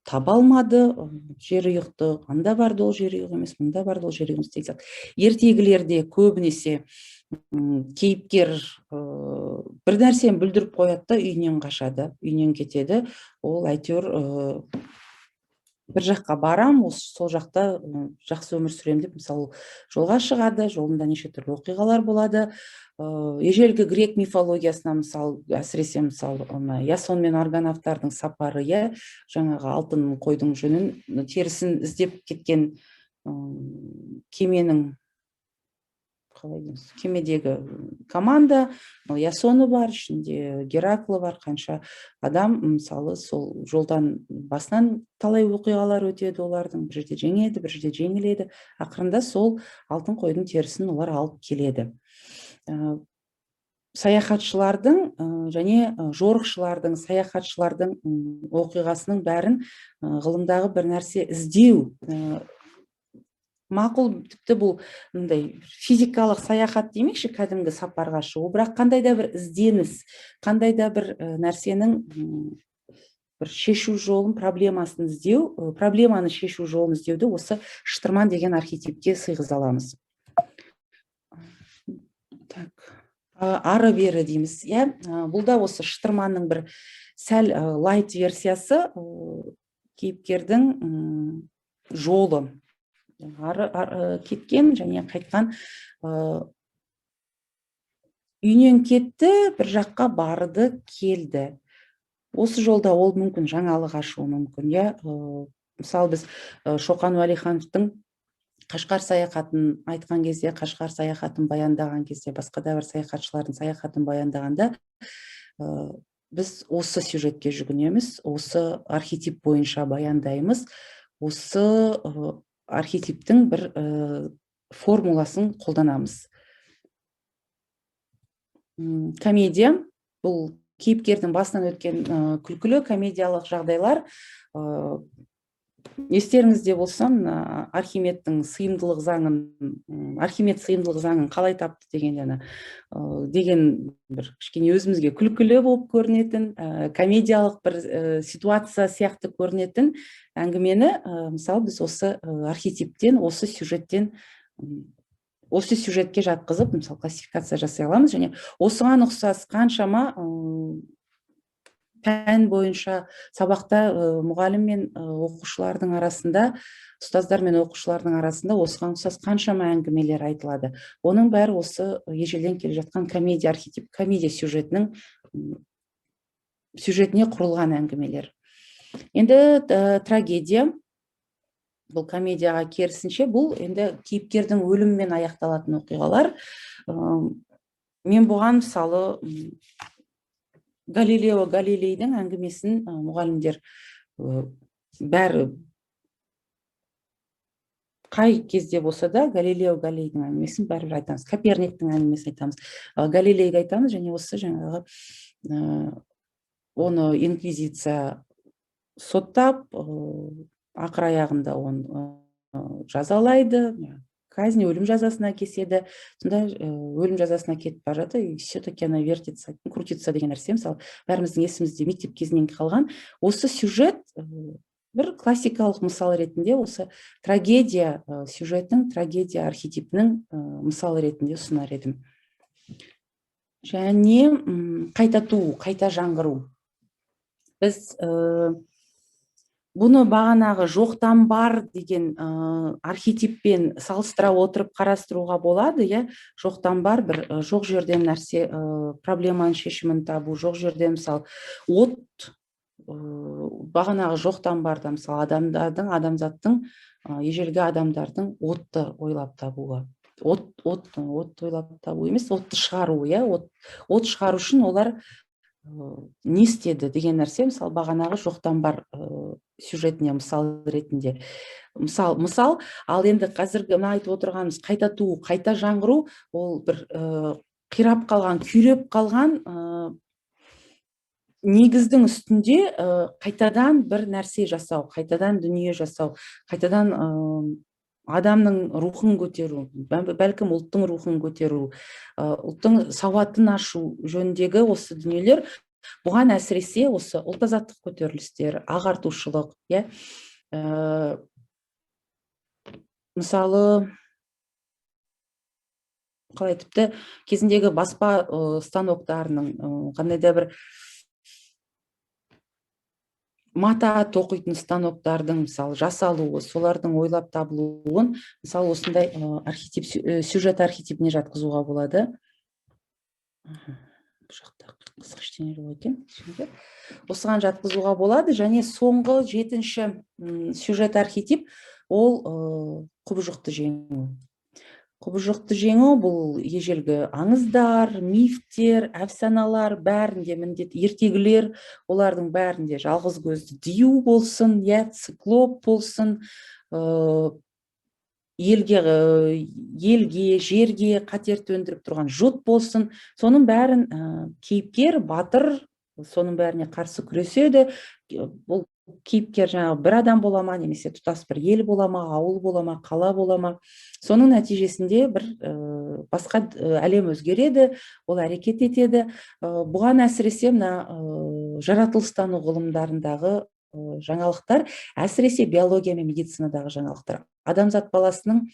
таба алмады жерұйықты. Анда барды, ол жерұйық емес, мында барды, ол жерұйық емес деген сияқты. Ертегілерде көбінесе кейіпкер бір нәрсені бүлдіріп қояды да, үйінен қашады, үйінен кетеді. Ол әйтеуір бір жаққа барам, осы сол жақта жақсы өмір сүремін деп, мысалы, жолға шығады. Жолында неше түрлі оқиғалар болады. Ежелгі грек мифологиясына, мысалы, әсіресе, мысалы, мына Ясон мен аргонавтардың сапары, иә, жаңағы алтын қойдың жүнін, терісін іздеп кеткен кеменің, қалай дейміз, кемедегі команда, Ясоны бар, ішінде Гераклы бар, қанша адам, мысалы, сол жолдан басынан талай оқиғалар өтеді олардың: бір жерде жеңеді, бір жерде жеңіледі, ақырында сол алтын қойдың терісін олар алып келеді. Саяхатшылардың және жорықшылардың, саяхатшылардың оқиғасының бәрін ғылымдағы бір нәрсе іздеу, мақұл, тіпті бұл мындай физикалық саяхат демекші, кәдімгі сапарға шығу, бірақ қандай да бір ізденіс, қандай да бір нәрсенің бір шешу жолын, проблемасын іздеу, проблеманы шешу жолын іздеуді осы шытырман деген архетипке сыйғыза аламыз. Так, ары бері дейміз, иә. Бұл да осы шытырманның бір сәл лайт версиясы, кейіпкердің жолы, ары кеткен және қайтқан. Үйінен кетті, бір жаққа барды, келді. Осы жолда ол мүмкін жаңалық ашуы мүмкін, иә. Мысалы, біз Шоқан Уәлихановтың Қашқар саяхатын айтқан кезде, Қашқар саяхатын баяндаған кезде, басқа да бір саяхатшылардың саяхатын баяндағанда, біз осы сюжетке жүгінеміз, осы архетип бойынша баяндаймыз, осы архетиптің бір формуласын қолданамыз. Комедия — бұл кейіпкердің басынан өткен күлкілі комедиялық жағдайлар. Естеріңізде болса, мына Архимедтің сыйымдылық заңын, Архимед сыйымдылық заңын қалай тапты деген жаңа деген бір кішкене өзімізге күлкілі болып көрінетін, комедиялық бір ситуация сияқты көрінетін әңгімені, мысалы, біз осы архетиптен, осы сюжеттен, осы сюжетке жатқызып, мысалы, классификация жасай аламыз. Және осыған ұқсас қаншама пән бойынша сабақта мұғалім мен оқушылардың арасында, ұстаздар мен оқушылардың арасында осыған ұқсас қаншама әңгімелер айтылады. Оның бәрі осы ежелден келе жатқан комедия архетип, комедия сюжетінің сюжетіне құрылған әңгімелер. Енді трагедия — бұл комедияға керісінше, бұл енді кейіпкердің өлімімен аяқталатын оқиғалар. Мен бұған, мысалы, Галилео Галилейдің әңгімесін, мұғалімдер бәрі қай кезде болса да Галилео Галилейдің әңгімесін бәрібір айтамыз, Коперниктің әңгімесін айтамыз, Галилейді айтамыз. Және осы жаңағы оны инквизиция соттап, ақыр аяғында оны жазалайды, казнь, өлім жазасына кеседі. Сонда өлім жазасына кетіп бара жатыр, и все таки она вертится, крутится деген нәрсе, мысалы, бәріміздің есімізде мектеп кезінен қалған осы сюжет. Бір классикалық мысал ретінде осы трагедия сюжеттің, трагедия архетипінің мысалы ретінде ұсынар едім. Және қайта туу, қайта жаңғыру. Біз бұны бағанағы жоқтан бар деген архетиппен салыстыра отырып қарастыруға болады, иә. Жоқтан бар, бір жоқ жерден нәрсе, проблеманың шешімін табу, жоқ жерден, мысалы, от, бағанағы жоқтан барда, мысалы, адамдардың, адамзаттың, ежелгі адамдардың отты ойлап табуы, от ойлап табу емес, отты шығару, иә. От шығару үшін олар не істеді деген нәрсе, мысалы, бағанағы жоқтан бар сюжетіне мысал ретінде, мысал. Ал енді қазіргі мына айтып отырғанымыз қайта туу, қайта жаңғыру, ол бір қирап қалған, күйреп қалған негіздің үстінде қайтадан бір нәрсе жасау, қайтадан дүние жасау, қайтадан адамның рухын көтеру, бәлкім, ұлттың рухын көтеру, ұлттың сауатын ашу жөніндегі осы дүниелер. Бұған әсіресе осы ұлт азаттық көтерілістер, ағартушылық, иә, мысалы, қалай, тіпті кезіндегі баспа станоктарының, қандай да бір мата тоқитын станоктардың, мысалы, жасалуы, солардың ойлап табылуын, мысалы, осындай архетип, сюжет архетипіне жатқызуға болады. Бұл жақта қызық ештеңе жоқ екен. Осыған жатқызуға болады. Және соңғы, жетінші сюжет архетип, ол құбыжықты жеңу. Құбыжықты жеңу бұл ежелгі аңыздар, мифтер, әфсаналар бәрінде міндет, ертегілер, олардың бәрінде жалғыз көзді дию болсын, иә, циклоп болсын, елге, жерге қатер төндіріп тұрған жұт болсын, соның бәрін кейіпкер, батыр соның бәріне қарсы күреседі. Бұл кейіпкер жаңағы бір адам бола ма, немесе тұтас бір ел бола ма, ауыл бола ма, қала бола ма, соның нәтижесінде бір басқа әлем өзгереді, ол әрекет етеді. Бұған әсіресе мына жаратылыстану ғылымдарындағы жаңалықтар, әсіресе биология мен медицинадағы жаңалықтар, адамзат баласының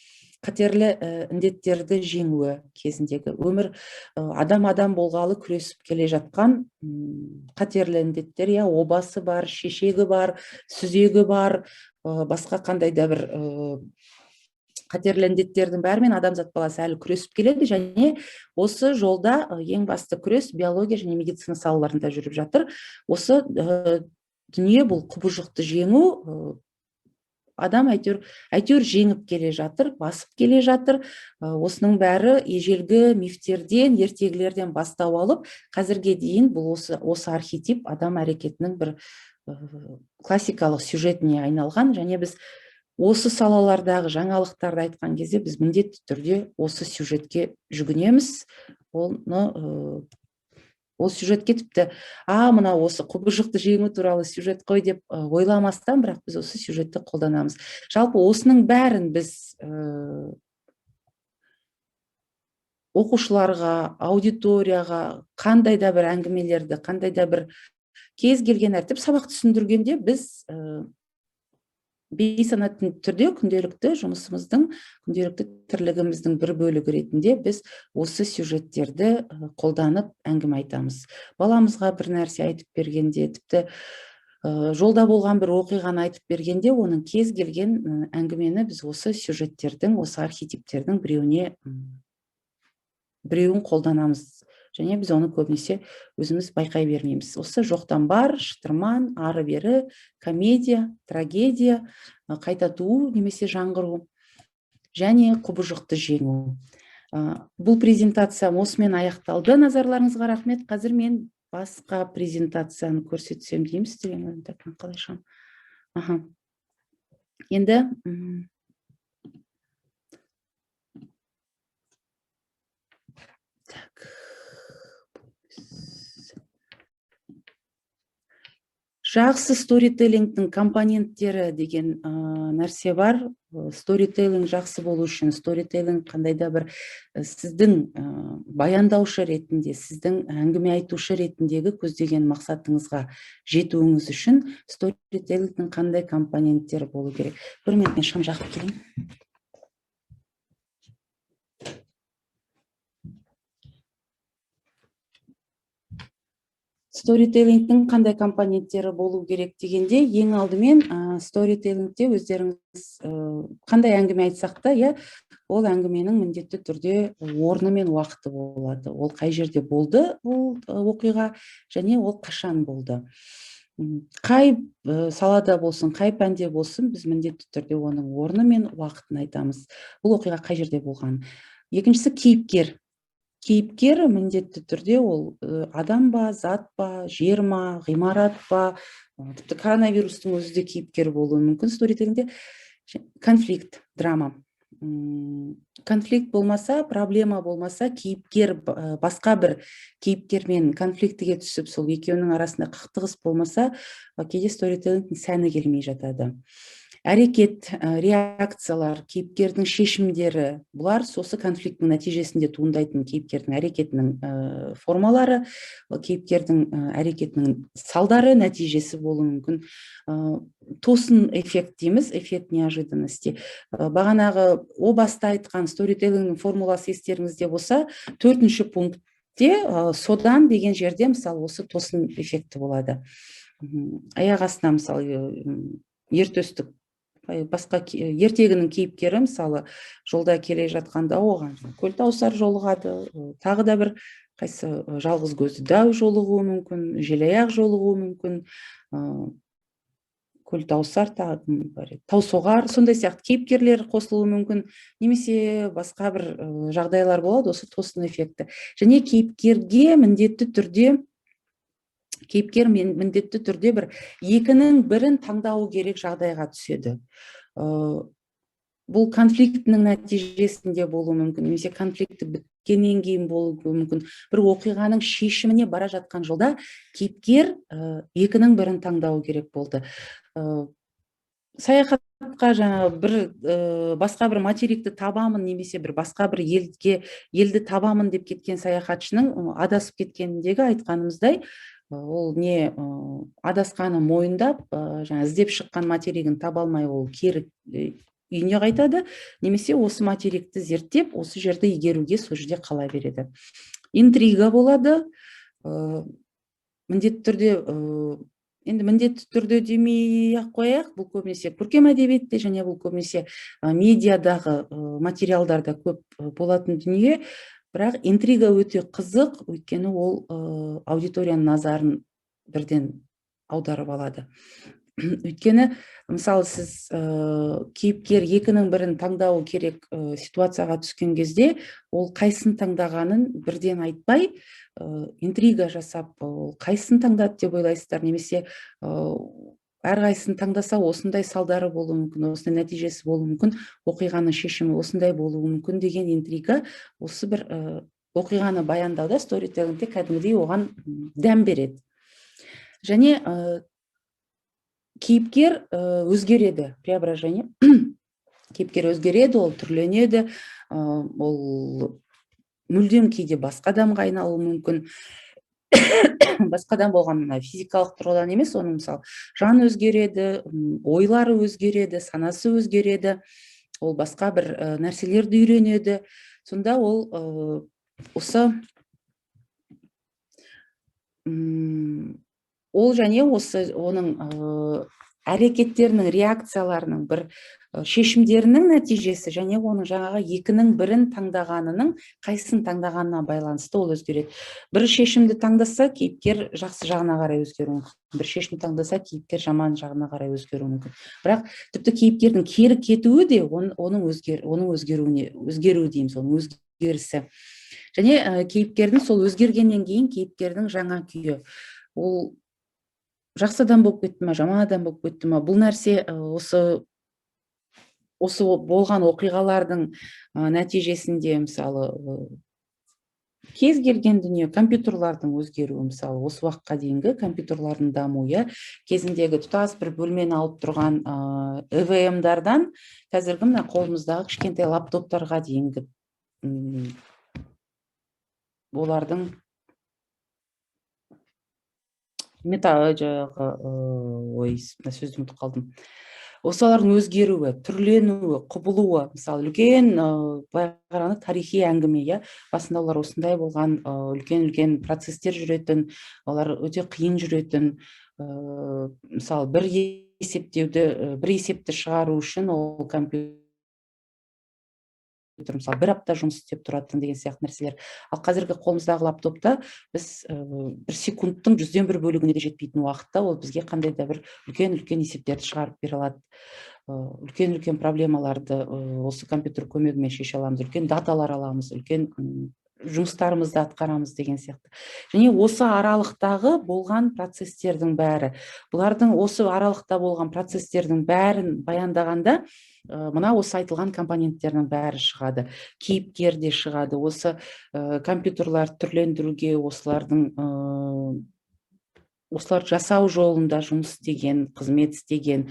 қатерлі індеттерді жеңуі кезіндегі өмір, адам болғалы күресіп келе жатқан қатерлі індеттер, иә, обасы бар, шешегі бар, сүзегі бар, басқа қандай да бір қатерлі індеттердің бәрімен адамзат баласы әлі күресіп келеді. Және осы жолда ең басты күрес биология және медицина салаларында жүріп жатыр. Осы дүние, бұл құбыжықты жеңу, адам әйтеуір жеңіп келе жатыр, басып келе жатыр. Осының бәрі ежелгі мифтерден, ертегілерден бастау алып, қазірге дейін бұл осы архетип адам әрекетінің бір классикалық сюжетіне айналған. Және біз осы салалардағы жаңалықтарды айтқан кезде біз міндетті түрде осы сюжетке жүгінеміз. Оны, ол сюжетке тіпті мына осы құбыжықты жеңу туралы сюжет қой деп ойламастан, бірақ біз осы сюжетті қолданамыз. Жалпы осының бәрін біз оқушыларға, аудиторияға қандай да бір әңгімелерді, қандай да бір кез келген әртіп сабақ түсіндіргенде біз бейсаналы түрде күнделікті жұмысымыздың, күнделікті тірлігіміздің бір бөлігі ретінде біз осы сюжеттерді қолданып әңгіме айтамыз. Баламызға бір нәрсе айтып бергенде, тіпті жолда болған бір оқиғаны айтып бергенде, оның кез келген әңгімені біз осы сюжеттердің, осы архетиптердің біреуін қолданамыз. Және біз оны көбінесе өзіміз байқай бермейміз. Осы жоқтан бар, шытырман, ары бері, комедия, трагедия, қайта туу немесе жаңғыру және құбыжықты жеңу. Бұл презентациям осымен аяқталды. Назарларыңызға рахмет. Қазір мен басқа презентацияны көрсетсем деймін сіздерге. Так, мен қалай шығамын? Аха, енді так, Жақсы сторителлингтің компоненттері деген нәрсе бар. Сторителлинг жақсы болу үшін, сторителлинг қандай да бір сіздің баяндаушы ретінде, сіздің әңгіме айтушы ретіндегі көздеген мақсатыңызға жетуіңіз үшін сторителлингтің қандай компоненттері болу керек? Бір минут, мен шам жағып келейін. Сторителлингтің қандай компоненттері болу керек дегенде, ең алдымен сторителлингте өздеріңіз қандай әңгіме айтсақ та, иә, ол әңгіменің міндетті түрде орны мен уақыты болады. Ол қай жерде болды ол оқиға және ол қашан болды. Қай салада болсын, қай пәнде болсын, біз міндетті түрде оның орны мен уақытын айтамыз. Бұл оқиға қай жерде болған. Екіншісі — кейіпкер. Кейіпкер міндетті түрде ол адам ба, зат па, жер ма, ғимарат па, тіпті коронавирустың өзі де кейіпкер болуы мүмкін сторителлингте. Конфликт, драма. Конфликт болмаса, проблема болмаса, кейіпкер басқа бір кейіпкермен конфликтіге түсіп, сол екеуінің арасында қақтығыс болмаса, кейде сторителлингтің сәні келмей жатады. Әрекет, реакциялар, кейіпкердің шешімдері, бұлар сосы конфликттің нәтижесінде туындайтын кейіпкердің әрекетінің формалары, кейіпкердің әрекетінің салдары, нәтижесі болуы мүмкін. Тосын эффект дейміз, эффект неожиданности. Бағанағы о баста айтқан сторителлингнің формуласы естеріңізде болса, төртінші пунктте, содан деген жерде, мысалы, осы тосын эффекті болады. Аяқ астынан, мысалы, ер төстік, басқа ертегінің кейіпкері, мысалы, жолда келе жатқанда оған Көлтауысар жолығады, тағы да бір қайсы, жалғыз көзді дәу жолығуы мүмкін, желаяқ жолығуы мүмкін, Көлтауысар, тағы кім бар еді, Таусоғар, сондай сияқты кейіпкерлер қосылуы мүмкін, немесе басқа бір жағдайлар болады, осы тосын эффекті. Және кейіпкерге міндетті түрде, кейіпкер міндетті түрде бір екінің бірін таңдауы керек жағдайға түседі. Бұл конфликтінің нәтижесінде болуы мүмкін, немесе конфликті біткеннен кейін болуы мүмкін. Бір оқиғаның шешіміне бара жатқан жолда кейіпкер екінің бірін таңдауы керек болды. Саяхатқа жаңа бір басқа бір материкті табамын немесе бір басқа бір елді табамын деп кеткен саяхатшының адасып кеткеніндегі айтқанымыздай, ол не адасқанын мойындап, жаңа іздеп шыққан материгін таба алмай, ол кері үйіне қайтады, немесе осы материкті зерттеп, осы жерді игеруге сол жерде қала береді. Интрига болады. Міндетті түрде, енді міндетті түрде демей ақ қояйық, бұл көбінесе көркем әдебиетте және бұл көбінесе медиадағы материалдарда көп болатын дүние, бірақ интрига өте қызық, өйткені ол аудиторияның назарын бірден аударып алады. Өйткені, мысалы, сіз кейіпкер екінің бірін таңдауы керек ситуацияға түскен кезде, ол қайсысын таңдағанын бірден айтпай, интрига жасап, ол қайсысын таңдады деп ойлайсыздар, немесе әрқайсысын таңдаса, осындай салдары болуы мүмкін, осындай нәтижесі болуы мүмкін, оқиғаның шешімі осындай болуы мүмкін деген интрига осы бір оқиғаны баяндауда, сторителлингте кәдімгідей оған дәм береді. Және кейіпкер өзгереді, преображение. Кейіпкер өзгереді, ол түрленеді, ол мүлдем кейде басқа адамға айналуы мүмкін. Басқа адам болғанда физикалық тұрғыдан емес, оның, мысалы, жаны өзгереді, ойлары өзгереді, санасы өзгереді, ол басқа бір нәрселерді үйренеді. Сонда ол осы ол және осы оның әрекеттерінің, реакцияларының, бір шешімдерінің нәтижесі және оның жаңағы екінің бірін таңдағанының, қайсысын таңдағанына байланысты ол өзгереді. Бір шешімді таңдаса, кейіпкер жақсы жағына қарай өзгеруі мүмкін, бір шешім таңдаса, кейіпкер жаман жағына қарай өзгеруі мүмкін. Бірақ тіпті кейіпкердің кері кетуі де оның өзгеруіне, өзгеруі дейміз, оның өзгерісі. Және кейіпкердің сол өзгергеннен кейін кейіпкердің жаңа күйі, ол жақсы адам болып кетті ма, жаман адам болып кетті ма, бұл нәрсе осы болған оқиғалардың нәтижесінде, мысалы, Кез келген дүние, компьютерлардың өзгеруі, мысалы, осы уақытқа дейінгі компьютерлардың дамуы, иә, кезіндегі тұтас бір бөлмені алып тұрған ЭВМ-дардан қазіргі мына қолымыздағы кішкентай лаптоптарға дейінгі олардың жаңағы, ой, мына сөзді ұмытып қалдым, осылардың өзгеруі, түрленуі, құбылуы, мысалы, үлкен, былай қарағанда, тарихи әңгіме, иә. Басында олар осындай болған, үлкен үлкен процесстер жүретін, олар өте қиын жүретін. Мысалы, бір есептеуді, бір есепті шығару үшін ол компьютер, мысалы, бір апта жұмыс істеп тұратын деген сияқты нәрселер. Ал қазіргі қолымыздағы лаптопта біз бір секундтың 1/100 бөлігіне де жетпейтін уақытта ол бізге қандай да бір үлкен үлкен есептерді шығарып бере алады. Үлкен үлкен проблемаларды осы компьютер көмегімен шеше аламыз, үлкен даталар аламыз, үлкен жұмыстарымызды атқарамыз деген сияқты. Және осы аралықтағы болған процестердің бәрі, бұлардың осы аралықта болған процестердің бәрін баяндағанда, мына осы айтылған компоненттердің бәрі шығады, кейіпкер де шығады. Осы компьютерлар түрлендіруге, осылардың осылар жасау жолында жұмыс істеген, қызмет істеген,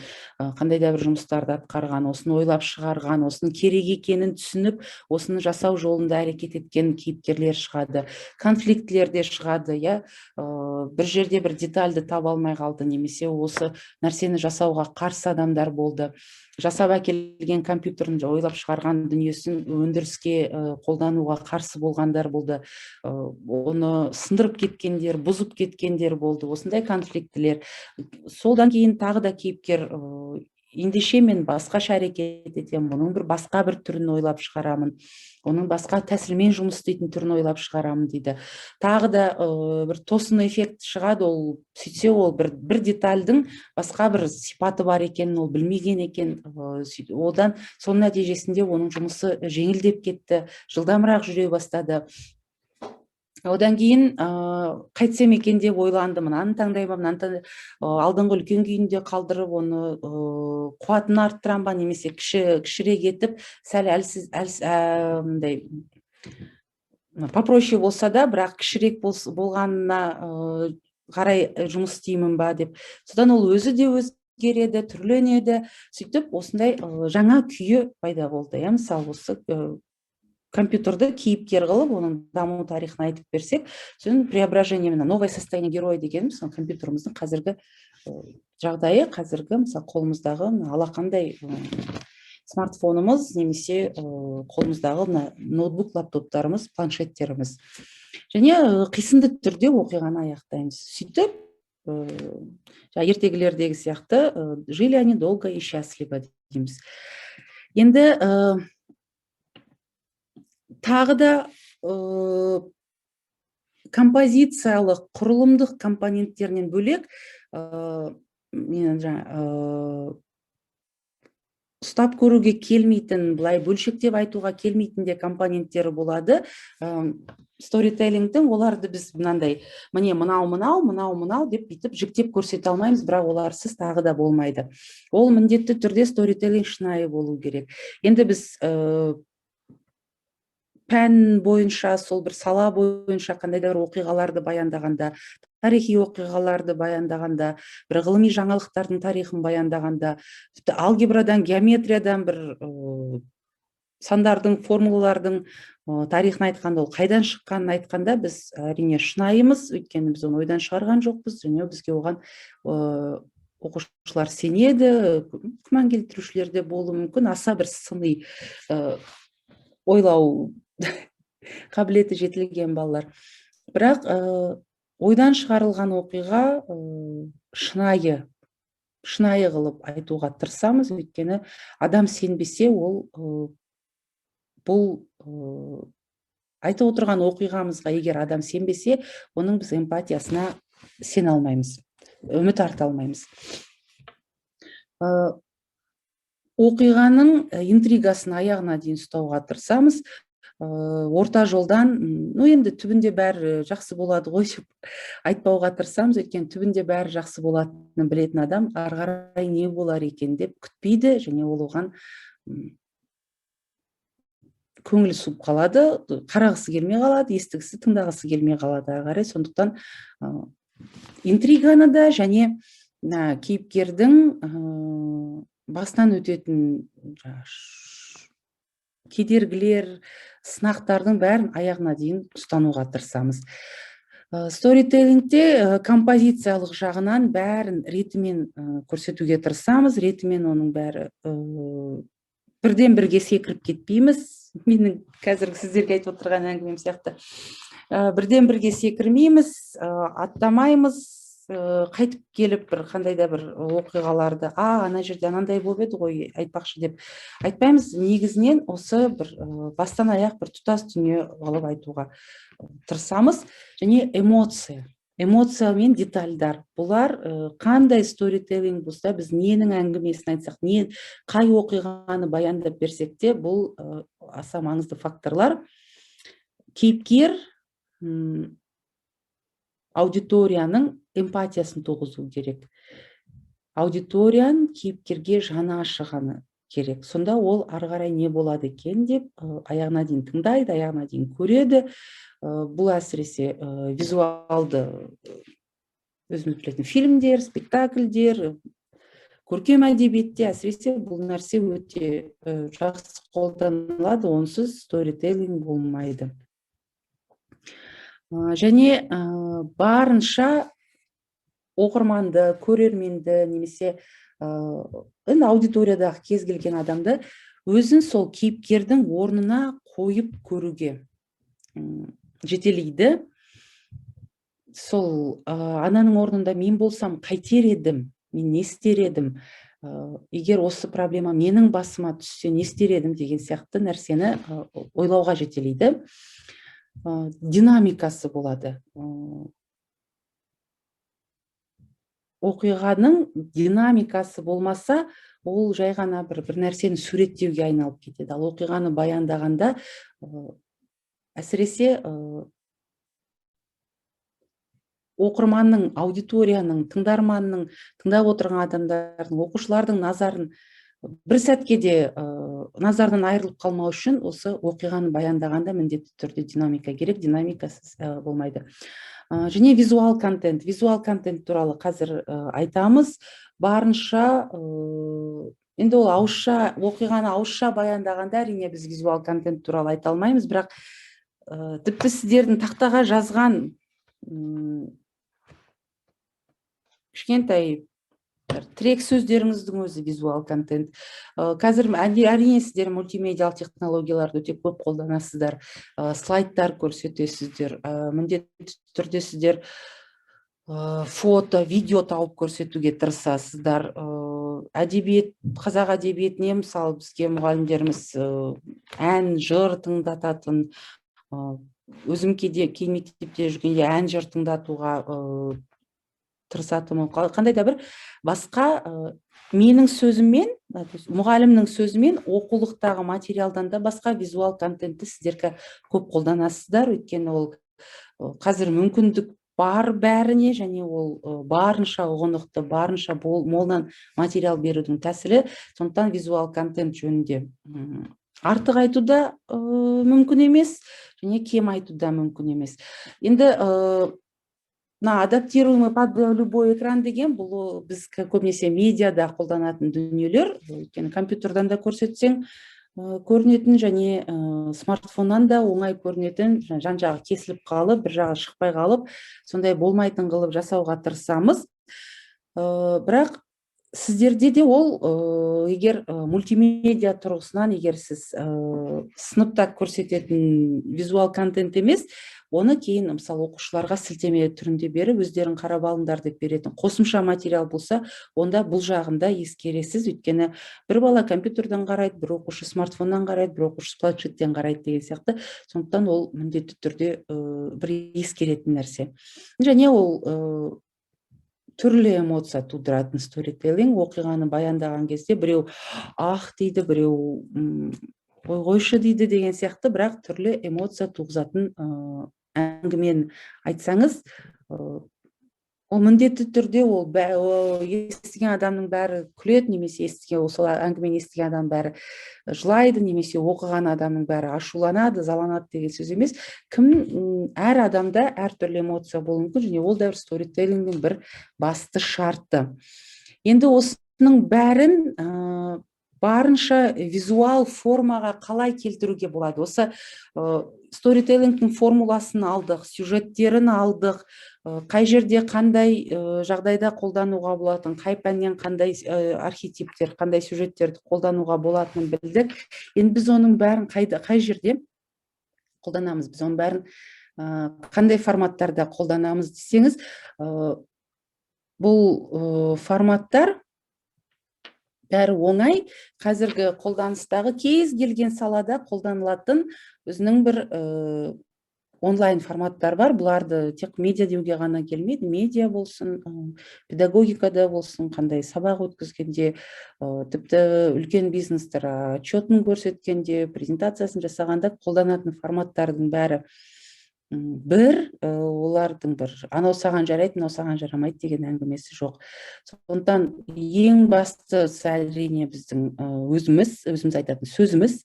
қандай да бір жұмыстарды атқарған, осыны ойлап шығарған, осының керек екенін түсініп, осыны жасау жолында әрекет еткен кейіпкерлер шығады. Конфликтілер де шығады, иә. Бір жерде бір детальді таба алмай қалды немесе осы нәрсені жасауға қарсы адамдар болды. Жасап әкелген компьютерін, ойлап шығарған дүниесін өндіріске қолдануға қарсы болғандар болды, оны сындырып кеткендер, бұзып кеткендер болды. Осындай конфликтілер. Содан кейін тағы да кейіпкер: «Ендеше мен басқаша әрекет етемін, бұның бір басқа бір түрін ойлап шығарамын, оның басқа тәсілмен жұмыс істейтін түрін ойлап шығарамын», – дейді. Тағы да бір тосын эффект шығады. Ол сөйтсе, ол бір детальдің басқа бір сипаты бар екенін ол білмеген екен. Одан соның нәтижесінде оның жұмысы жеңілдеп кетті, жылдамырақ жүре бастады. Одан кейін қайтсем екен деп ойланды: мынаны таңдай ма, мынаны таңдай, алдыңғы үлкен күйінде қалдырып, оны қуатын арттырам ба немесе кішірек етіп, сәл әлсіз, мындай попроще болса да, бірақ кішірек болғанына қарай жұмыс істеймін ба деп. Содан ол өзі де өзгереді, түрленеді. Сөйтіп осындай жаңа күйі пайда болды, иә. Мысалы, осы компьютерді кейіпкер қылып, оның даму тарихын айтып берсек, сосын преображение, мына новое состояние героя дегеніміз сол компьютеріміздің қазіргі жағдайы, қазіргі, мысалы, қолымыздағы мына алақандай смартфонымыз немесе қолымыздағы мына ноутбук, лаптоптарымыз, планшеттеріміз. Және қисынды түрде оқиғаны аяқтаймыз. Сөйтіп жаңа ертегілердегі сияқты, «жили они долго и счастливо» дейміз. Енді тағы да композициялық, құрылымдық компоненттерінен бөлек, мен жаңа ұстап көруге келмейтін, былай бөлшектеп айтуға келмейтін де компоненттері болады сторителлингтің. Оларды біз мынандай, міне, мынау, мынау, мынау, мынау деп бүйтіп жіктеп көрсете алмаймыз, бірақ оларсыз тағы да болмайды. Ол міндетті түрде сторителлинг шынайы болу керек. Енді біз пән бойынша, сол бір сала бойынша қандай да бір оқиғаларды баяндағанда, тарихи оқиғаларды баяндағанда, бір ғылыми жаңалықтардың тарихын баяндағанда, тіпті алгебрадан, геометриядан бір сандардың, формулалардың тарихын айтқанда, ол қайдан шыққанын айтқанда, біз, әрине, шынайымыз, өйткені біз оны ойдан шығарған жоқпыз және бізге оған оқушылар сенеді. Күмән келтірушілер де болуы мүмкін, аса бір сыни ойлау қабілеті жетілген балалар. Бірақ ойдан шығарылған оқиға шынайы қылып айтуға тырысамыз, өйткені адам сенбесе, ол бұл айтып отырған оқиғамызға егер адам сенбесе, оның біз эмпатиясына сене алмаймыз, үміт арта алмаймыз. Оқиғаның интригасын аяғына дейін ұстауға тырысамыз. Орта жолдан «ну енді түбінде бәрі жақсы болады ғой» деп айтпауға тырысамыз, өйткені түбінде бәрі жақсы болатынын білетін адам ары қарай не болар екен деп күтпейді және ол оған Көңілі суып қалады, қарағысы келмей қалады, естігісі, тыңдағысы келмей қалады ары қарай. Сондықтан интриганы да және мына кейіпкердің басынан өтетін жаңағы кедергілер, сынақтардың бәрін аяғына дейін ұстануға тырысамыз. Сторителлингте композициялық жағынан бәрін ретімен көрсетуге тырысамыз, ретімен оның бәрі, бірден бірге секіріп кетпейміз. Менің қазіргі сіздерге айтып отырған әңгімем сияқты. Бірден бірге секірмейміз, аттамаймыз, қайтып келіп бір қандай да бір оқиғаларды «а, ана жерде анандай болып еді ғой, айтпақшы» деп айтпаймыз. Негізінен осы бір бастан аяқ бір тұтас дүние қылып айтуға тырысамыз. Және эмоция, эмоция мен детальдар, бұлар қандай сторителлинг болса, біз ненің әңгімесін айтсақ, не, қай оқиғаны баяндап берсек те, бұл аса маңызды факторлар. Кейіпкер аудиторияның эмпатиясын туғызу керек, аудиторияның кейіпкерге жаны ашығаны керек. Сонда ол ары қарай не болады екен деп аяғына дейін тыңдайды, аяғына дейін көреді. Бұл әсіресе визуалды, өзіміз білетін фильмдер, спектакльдер, көркем әдебиетте әсіресе бұл нәрсе өте жақсы қолданылады. Онсыз сторителлинг болмайды. Және барынша оқырманды, көрерменді немесе енді аудиториядағы кез келген адамды өзін сол кейіпкердің орнына қойып көруге жетелейді. Сол ананың орнында мен болсам, қайтер едім, мен не істер едім, егер осы проблема менің басыма түссе, не істер едім деген сияқты нәрсені ойлауға жетелейді. Динамикасы болады. Оқиғаның динамикасы болмаса, ол жай ғана бір нәрсені суреттеуге айналып кетеді. Ал оқиғаны баяндағанда, әсіресе оқырманның, аудиторияның, тыңдарманның, тыңдап отырған адамдардың, оқушылардың назарын бір сәтке де назардан айырылып қалмау үшін осы оқиғаны баяндағанда міндетті түрде динамика керек, динамикасыз болмайды. Және визуал контент. Визуал контент туралы қазір айтамыз. Барынша енді ол ауызша, оқиғаны ауызша баяндағанда, әрине, біз визуал контент туралы айта алмаймыз, бірақ тіпті сіздердің тақтаға жазған кішкентай бір тірек сөздеріңіздің өзі визуал контент. Қазір әрине сіздер мультимедиалық технологияларды өте көп қолданасыздар, слайдтар көрсетесіздер, міндетті түрде сіздер фото, видео тауып көрсетуге тырысасыздар. Әдебиет, қазақ әдебиетіне, мысалы, бізге мұғалімдеріміз ән, жыр тыңдататын. Өзім кейде, кей мектепте жүргенде ән, жыр тыңдатуға тырысатынмын. Қандай да бір басқа менің сөзіммен, то есть мұғалімнің сөзімен оқулықтағы материалдан да басқа визуал контентті сіздер көп қолданасыздар, өйткені ол қазір мүмкіндік бар бәріне және ол барынша ұғынықты, барынша молынан материал берудің тәсілі. Сондықтан визуал контент жөнінде артық айту да мүмкін емес және кем айту да мүмкін емес. Енді мына адаптируемый под любой экран деген бұл біз көбінесе медиада қолданатын дүниелер, өйткені компьютердан да көрсетсең көрінетін және смартфоннан да оңай көрінетін, жан жағы кесіліп қалып, бір жағы шықпай қалып, сондай болмайтын қылып жасауға тырысамыз. Бірақ сіздерде де ол егер мультимедиа тұрғысынан, егер сіз сыныпта көрсететін визуал контент емес, оны кейін, мысалы, оқушыларға сілтеме түрінде беріп, өздерің қарап алыңдар деп беретін қосымша материал болса, онда бұл жағында ескересіз, өйткені бір бала компьютерден қарайды, бір оқушы смартфоннан қарайды, бір оқушы планшеттен қарайды деген сияқты. Сондықтан ол міндетті түрде бір ескеретін нәрсе. Және ол түрлі эмоция тудыратын сторителлинг. Оқиғаны баяндаған кезде біреу «ах» дейді, біреу «ой, қойшы» дейді деген сияқты, бірақ түрлі эмоция туғызатын әңгімені айтсаңыз, Ол міндетті түрде ол естіген адамның бәрі күледі немесе естіген, ол сол әңгімені естіген адам бәрі жылайды немесе оқыған адамның бәрі ашуланады, ызаланады деген сөз емес. Кім, әр адамда әртүрлі эмоция болуы мүмкін және ол да бір сторителлингнің бір басты шарты. Енді осының бәрін барынша визуал формаға қалай келтіруге болады? Осы сторителлингтің формуласын алдық, сюжеттерін алдық, қай жерде, қандай жағдайда қолдануға болатын, қай пәннен қандай архетиптер, қандай сюжеттерді қолдануға болатынын білдік. Енді біз оның бәрін қайда, қай жерде қолданамыз, біз оның бәрін қандай форматтарда қолданамыз десеңіз, бұл форматтар бәрі оңай, қазіргі қолданыстағы кез келген салада қолданылатын өзінің бір онлайн форматтар бар. Бұларды тек медиа деуге ғана келмейді, медиа болсын, педагогикада болсын, қандай сабақ өткізгенде, тіпті үлкен бизнестер отчетін көрсеткенде, презентациясын жасағанда қолданатын форматтардың бәрі бір. Олардың бір анау саған жарайды, мынау саған жарамайды деген әңгімесі жоқ. Сондықтан ең бастысы, әрине, біздің өзіміз айтатын сөзіміз,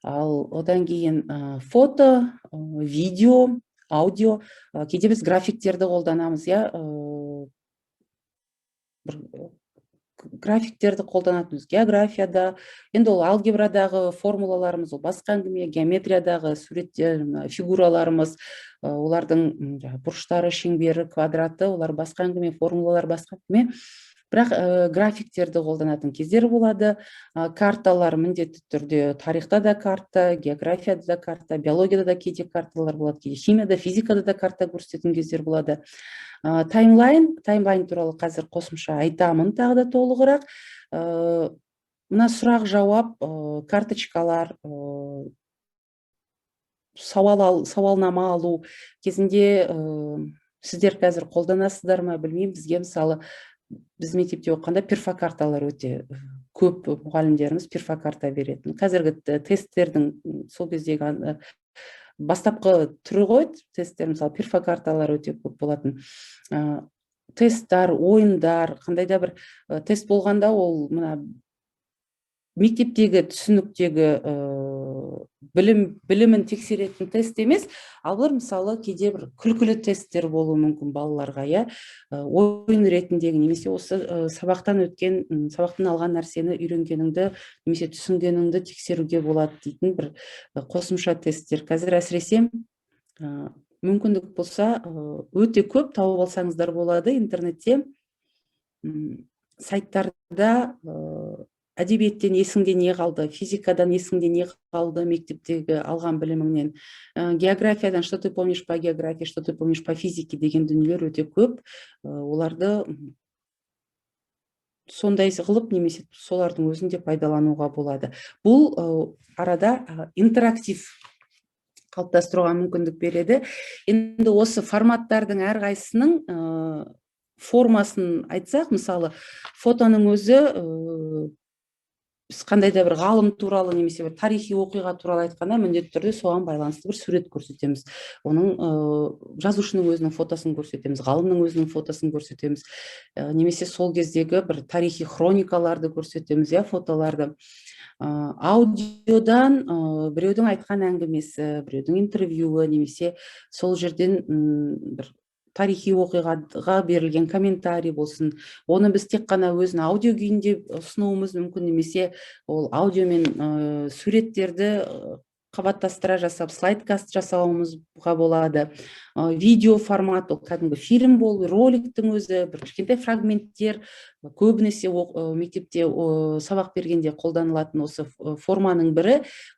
ал одан кейін фото, видео, аудио, кейде біз графиктерді қолданамыз, иә, бір графиктерді қолданатынбыз географияда. Енді ол алгебрадағы формулаларымыз, ол басқа әңгіме, геометриядағы суреттер, фигураларымыз, олардың жаңағы бұрыштары, шеңбері, квадраты, олар басқа әңгіме, формулалар басқа әңгіме. Бірақ графиктерді қолданатын кездер болады. Карталар міндетті түрде, тарихта да карта, географияда да карта, биологияда да кейде карталар болады, кейде химияда, физикада да карта көрсететін кездер болады. Таймлайн туралы қазір қосымша айтамын тағы да толығырақ. Мына сұрақ жауап карточкалар, сауалнама алу кезінде, сіздер қазір қолданасыздар ма, білмеймін, бізге, мысалы, біз мектепте оқығанда перфокарталар өте көп, мұғалімдеріміз перфокарта беретін. Қазіргі тесттердің сол кездегі бастапқы түрі ғой тесттер, мысалы, перфокарталар өте көп болатын. Тесттар, ойындар, қандай да бір тест болғанда, ол мына мектептегі түсініктегі білімін тексеретін тест емес, ал бұлар, мысалы, кейде бір күлкілі тесттер болуы мүмкін балаларға, иә, ойын ретіндегі немесе осы сабақтан өткен, сабақтан алған нәрсені үйренгеніңді немесе түсінгеніңді тексеруге болады дейтін бір қосымша тесттер. Қазір әсіресе мүмкіндік болса, өте көп тауып алсаңыздар болады интернетте, сайттарда әдебиеттен есіңде не қалды, физикадан есіңде не қалды, мектептегі алған біліміңнен, географиядан что ты помнишь по географии, что ты помнишь по физике деген дүниелер өте көп. Оларды сондай қылып немесе солардың өзін де пайдалануға болады. Бұл арада интерактив қалыптастыруға мүмкіндік береді. Енді осы форматтардың әрқайсысының формасын айтсақ, мысалы, фотоның өзі, біз қандай да бір ғалым туралы немесе бір тарихи оқиға туралы айтқанда, міндетті түрде соған байланысты бір сурет көрсетеміз, оның жазушының өзінің фотосын көрсетеміз, ғалымның өзінің фотосын көрсетеміз, немесе сол кездегі бір тарихи хроникаларды көрсетеміз, иә, фотоларды. Аудиодан біреудің айтқан әңгімесі, біреудің интервьюі немесе сол жерден бір тарихи оқиғаға берілген комментарий болсын, оны біз тек қана өзін аудио күйінде ұсынуымыз мүмкін немесе ол аудиомен суреттерді қабаттастыра жасап, слайдкаст жасауымызға болады. Видео формат, ол кәдімгі фильм болу, роликтің өзі, бір кішкентай фрагменттер. Көбінесе мектепте сабақ бергенде қолданылатын осы форманың бірі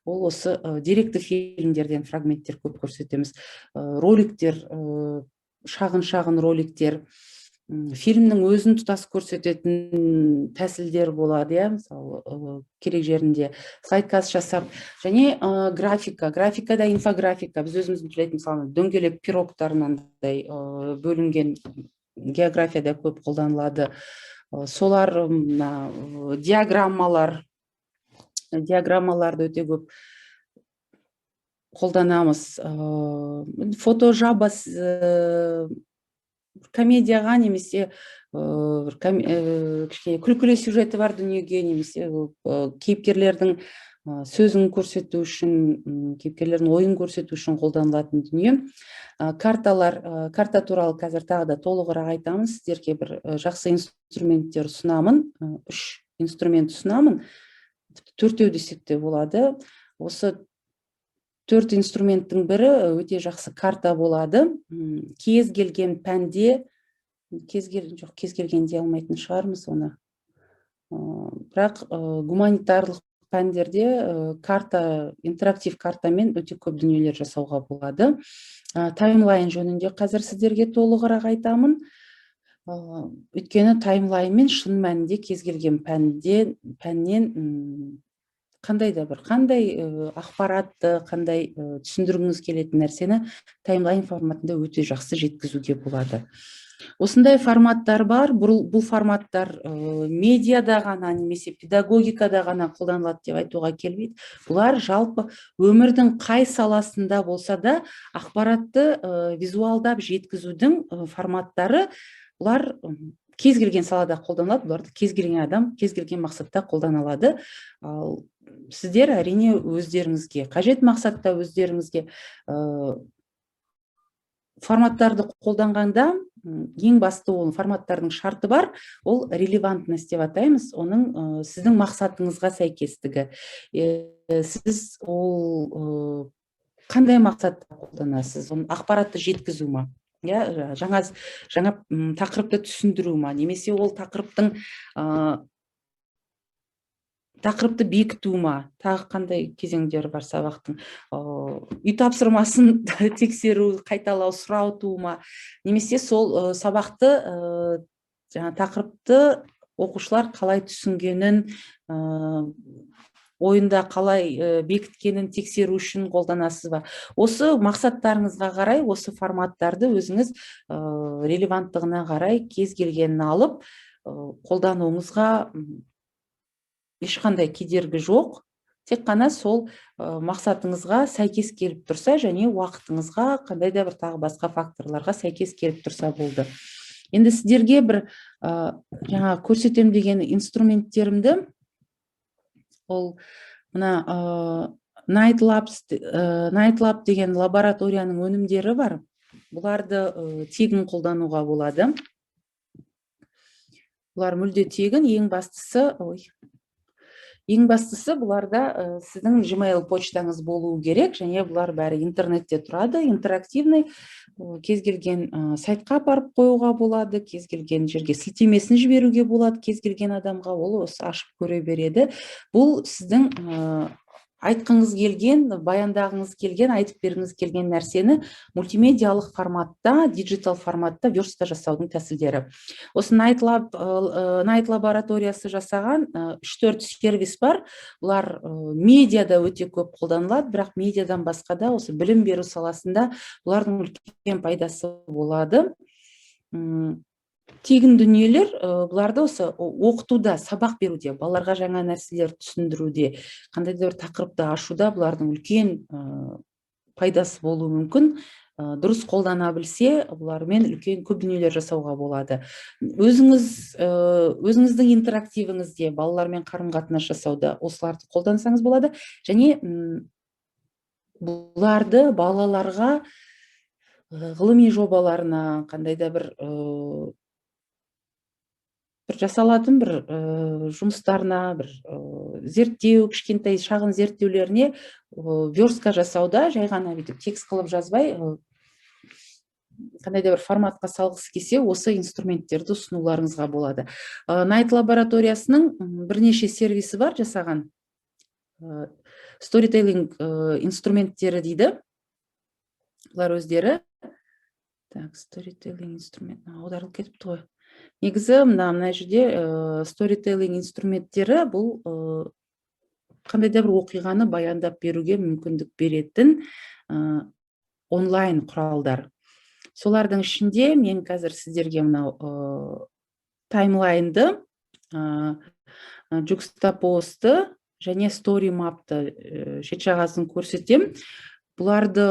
ол осы деректі фильмдерден фрагменттер көп көрсетеміз. Роликтер, шағын шағын роликтер, фильмнің өзін тұтас көрсететін тәсілдер болады, иә, мысалы, керек жерінде слайдкаст жасап. Және графика, графикада инфографика, біз өзіміз білетін, мысалы, дөңгелек пирогтар мынандай бөлінген, географияда көп қолданылады. Солар, мына диаграммалар, диаграммаларды өте көп қолданамыз. Фотожаба. Комедияға немесе бір кішкене күлкілі сюжеті бар дүниеге немесе кейіпкерлердің сөзін көрсету үшін, кейіпкерлердің ойын көрсету үшін қолданылатын дүние. Карталар, карта туралы қазір тағы да толығырақ айтамын. Сіздерге бір жақсы инструменттер ұсынамын, үш инструмент ұсынамын, тіпті төртеу десек те болады. Осы төрт инструменттің бірі өте жақсы карта болады. Кез келген пәнде, кез келген, жоқ, кез келген дей алмайтын шығармыз оны. Бірақ гуманитарлық пәндерде карта, интерактив картамен өте көп дүниелер жасауға болады. Таймлайн жөнінде қазір сіздерге толығырақ айтамын. Өйткені таймлайнмен шын мәнінде кез келген пәнде, пәннен қандай да бір, қандай ақпаратты, қандай түсіндіргіңіз келетін нәрсені таймлайн форматында өте жақсы жеткізуге болады. Осындай форматтар бар. Бұл форматтар медиада ғана немесе педагогикада ғана қолданылады деп айтуға келмейді. Бұлар жалпы өмірдің қай саласында болса да ақпаратты визуалдап жеткізудің форматтары. Бұлар кез келген салада қолданылады, бұларды кез келген адам кез келген мақсатта қолдана алады. Ал сіздер, әрине, өздеріңізге қажет мақсатта, өздеріңізге форматтарды қолданғанда, ең басты ол форматтардың шарты бар, ол релевантность деп атаймыз, оның сіздің мақсатыңызға сәйкестігі. Сіз ол қандай мақсатта қолданасыз? Оны ақпаратты жеткізу ма, иә, жаңа тақырыпты түсіндіру ма, немесе ол тақырыптың тақырыпты бекіту ма, тағы қандай кезеңдері бар сабақтың, үй тапсырмасын тексеру, қайталау, сұрау туу ма, немесе сол сабақты, жаңа тақырыпты оқушылар қалай түсінгенін, ойында қалай бекіткенін тексеру үшін қолданасыз ба? Осы мақсаттарыңызға қарай осы форматтарды өзіңіз релеванттығына қарай кез келгенін алып қолдануыңызға ешқандай кедергі жоқ. Тек қана сол мақсатыңызға сәйкес келіп тұрса және уақытыңызға, қандай да бір тағы басқа факторларға сәйкес келіп тұрса болды. Енді сіздерге бір жаңа көрсетем деген инструменттерімді, ол мына Knight Labs, Knight Lab деген лабораторияның өнімдері бар. Бұларды тегін қолдануға болады, бұлар мүлде тегін. Ең бастысы, ой, ең бастысы бұларда сіздің Gmail почтаңыз болуы керек және бұлар бәрі интернетте тұрады, интерактивный. Кез келген сайтқа апарып қоюға болады, кез келген жерге сілтемесін жіберуге болады, кез келген адамға, ол осы ашып көре береді. Бұл сіздің айтқыңыз келген, баяндағыңыз келген, айтып бергіңіз келген нәрсені мультимедиалық форматта, диджитал форматта верстка жасаудың тәсілдері. Осы Knight Lab, Knight лабораториясы жасаған үш төрт сервис бар. Бұлар медиада өте көп қолданылады, бірақ медиадан басқа да осы білім беру саласында бұлардың үлкен пайдасы болады. Тегін дүниелер. Бұларды осы оқытуда, сабақ беруде, балаларға жаңа нәрселер түсіндіруде, қандай да бір тақырыпты ашуда бұлардың үлкен пайдасы болуы мүмкін. Дұрыс қолдана білсе, бұлармен үлкен көп дүниелер жасауға болады. Өзіңіз, өзіңіздің интерактивіңізде балалармен қарым қатынас жасауда осыларды қолдансаңыз болады және бұларды балаларға ғылыми жобаларына, қандай да бір бір жасалатын бір жұмыстарына, бір зерттеу, кішкентай шағын зерттеулеріне верстка жасауда, жай ғана бүйтіп текст қылып жазбай, қандай да бір форматқа салғысы келсе, осы инструменттерді ұсынуларыңызға болады. Knight лабораториясының бірнеше сервисі бар жасаған. Сторителлинг инструменттері дейді бұлар өздері. Так, сторителлинг инструмент аударылып кетіпті ғой. Негізі мына жерде сторителлинг инструменттері, бұл қандай да бір оқиғаны баяндап беруге мүмкіндік беретін онлайн құралдар. Солардың ішінде мен қазір сіздерге мынау таймлайнды, Juxtapoz-ты және story map-ты шет жағасын көрсетемін. Бұларды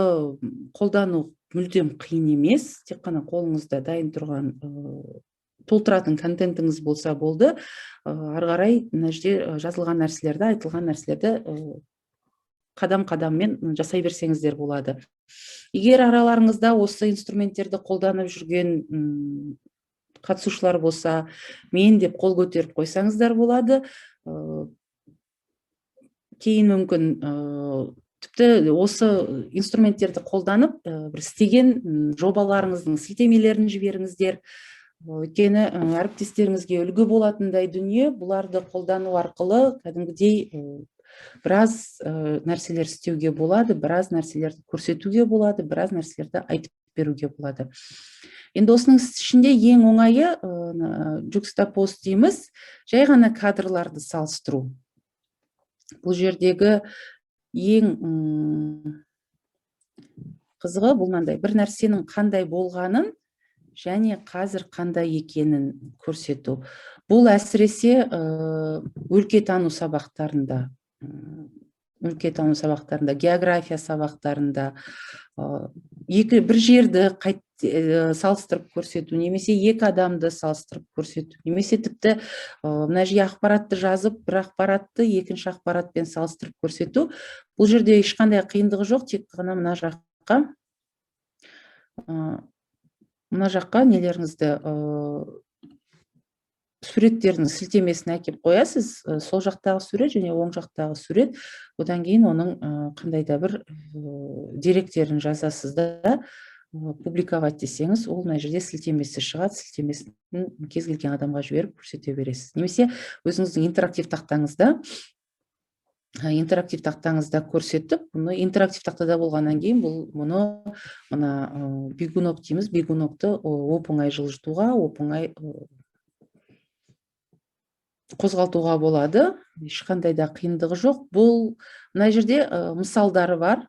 қолдану мүлдем қиын емес, тек қана қолыңызда дайын тұрған толтыратын контентіңіз болса болды. Ары қарай мына жерде жазылған нәрселерді, айтылған нәрселерді қадам қадаммен жасай берсеңіздер болады. Егер араларыңызда осы инструменттерді қолданып жүрген қатысушылар болса, мен деп қол көтеріп қойсаңыздар болады. Кейін мүмкін тіпті осы инструменттерді қолданып, бір істеген жобаларыңыздың сілтемелерін жіберіңіздер, өйткені әріптестеріңізге үлгі болатындай дүние. Бұларды қолдану арқылы кәдімгідей біраз нәрселер істеуге болады, біраз нәрселерді көрсетуге болады, біраз нәрселерді айтып беруге болады. Енді осының ішінде ең оңайы juxtapose дейміз, жай ғана кадрларды салыстыру. Бұл жердегі ең қызығы бұл мынандай: бір нәрсенің қандай болғанын және қазір қандай екенін көрсету. Бұл әсіресе өлкетану сабақтарында, география сабақтарында екі бір жерді салыстырып көрсету немесе екі адамды салыстырып көрсету немесе тіпті мына жерге ақпаратты жазып, бір ақпаратты екінші ақпаратпен салыстырып көрсету. Бұл жерде ешқандай қиындығы жоқ, тек қана мына жаққа нелеріңізді, суреттердің сілтемесін әкеліп қоясыз: сол жақтағы сурет және оң жақтағы сурет. Одан кейін оның қандай да бір деректерін жазасыз да, публиковать десеңіз, ол мына жерде сілтемесі шығады. Сілтемесін кез келген адамға жіберіп, көрсете бересіз немесе өзіңіздің интерактив тақтаңызда көрсетіп, бұны интерактив тақтада болғаннан кейін бұл мұны мына бегунок дейміз, бегунокты оп оңай жылжытуға, оп оңай қозғалтуға болады, ешқандай да қиындығы жоқ. Бұл мына жерде мысалдары бар.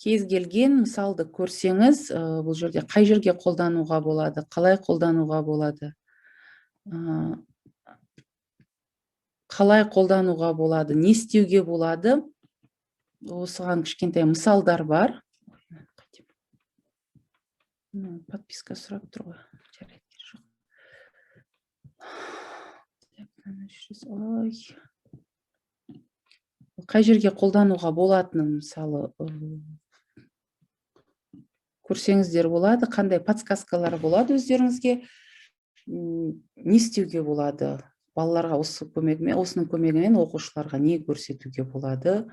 Кез келген мысалды көрсеңіз, бұл жерде қай жерге қолдануға болады, қалай қолдануға болады, қалай қолдануға болады, не істеуге болады, осыған кішкентай мысалдар бар. Подписка сұрап тұр ғой, жарайды, керек жоқ. Так, мынаны өшіре. Ой, қай жерге қолдануға болатынын, мысалы, көрсеңіздер болады, қандай подсказкалар болады өздеріңізге, не істеуге болады балаларға осы көмегімен, осының көмегімен оқушыларға не көрсетуге болады,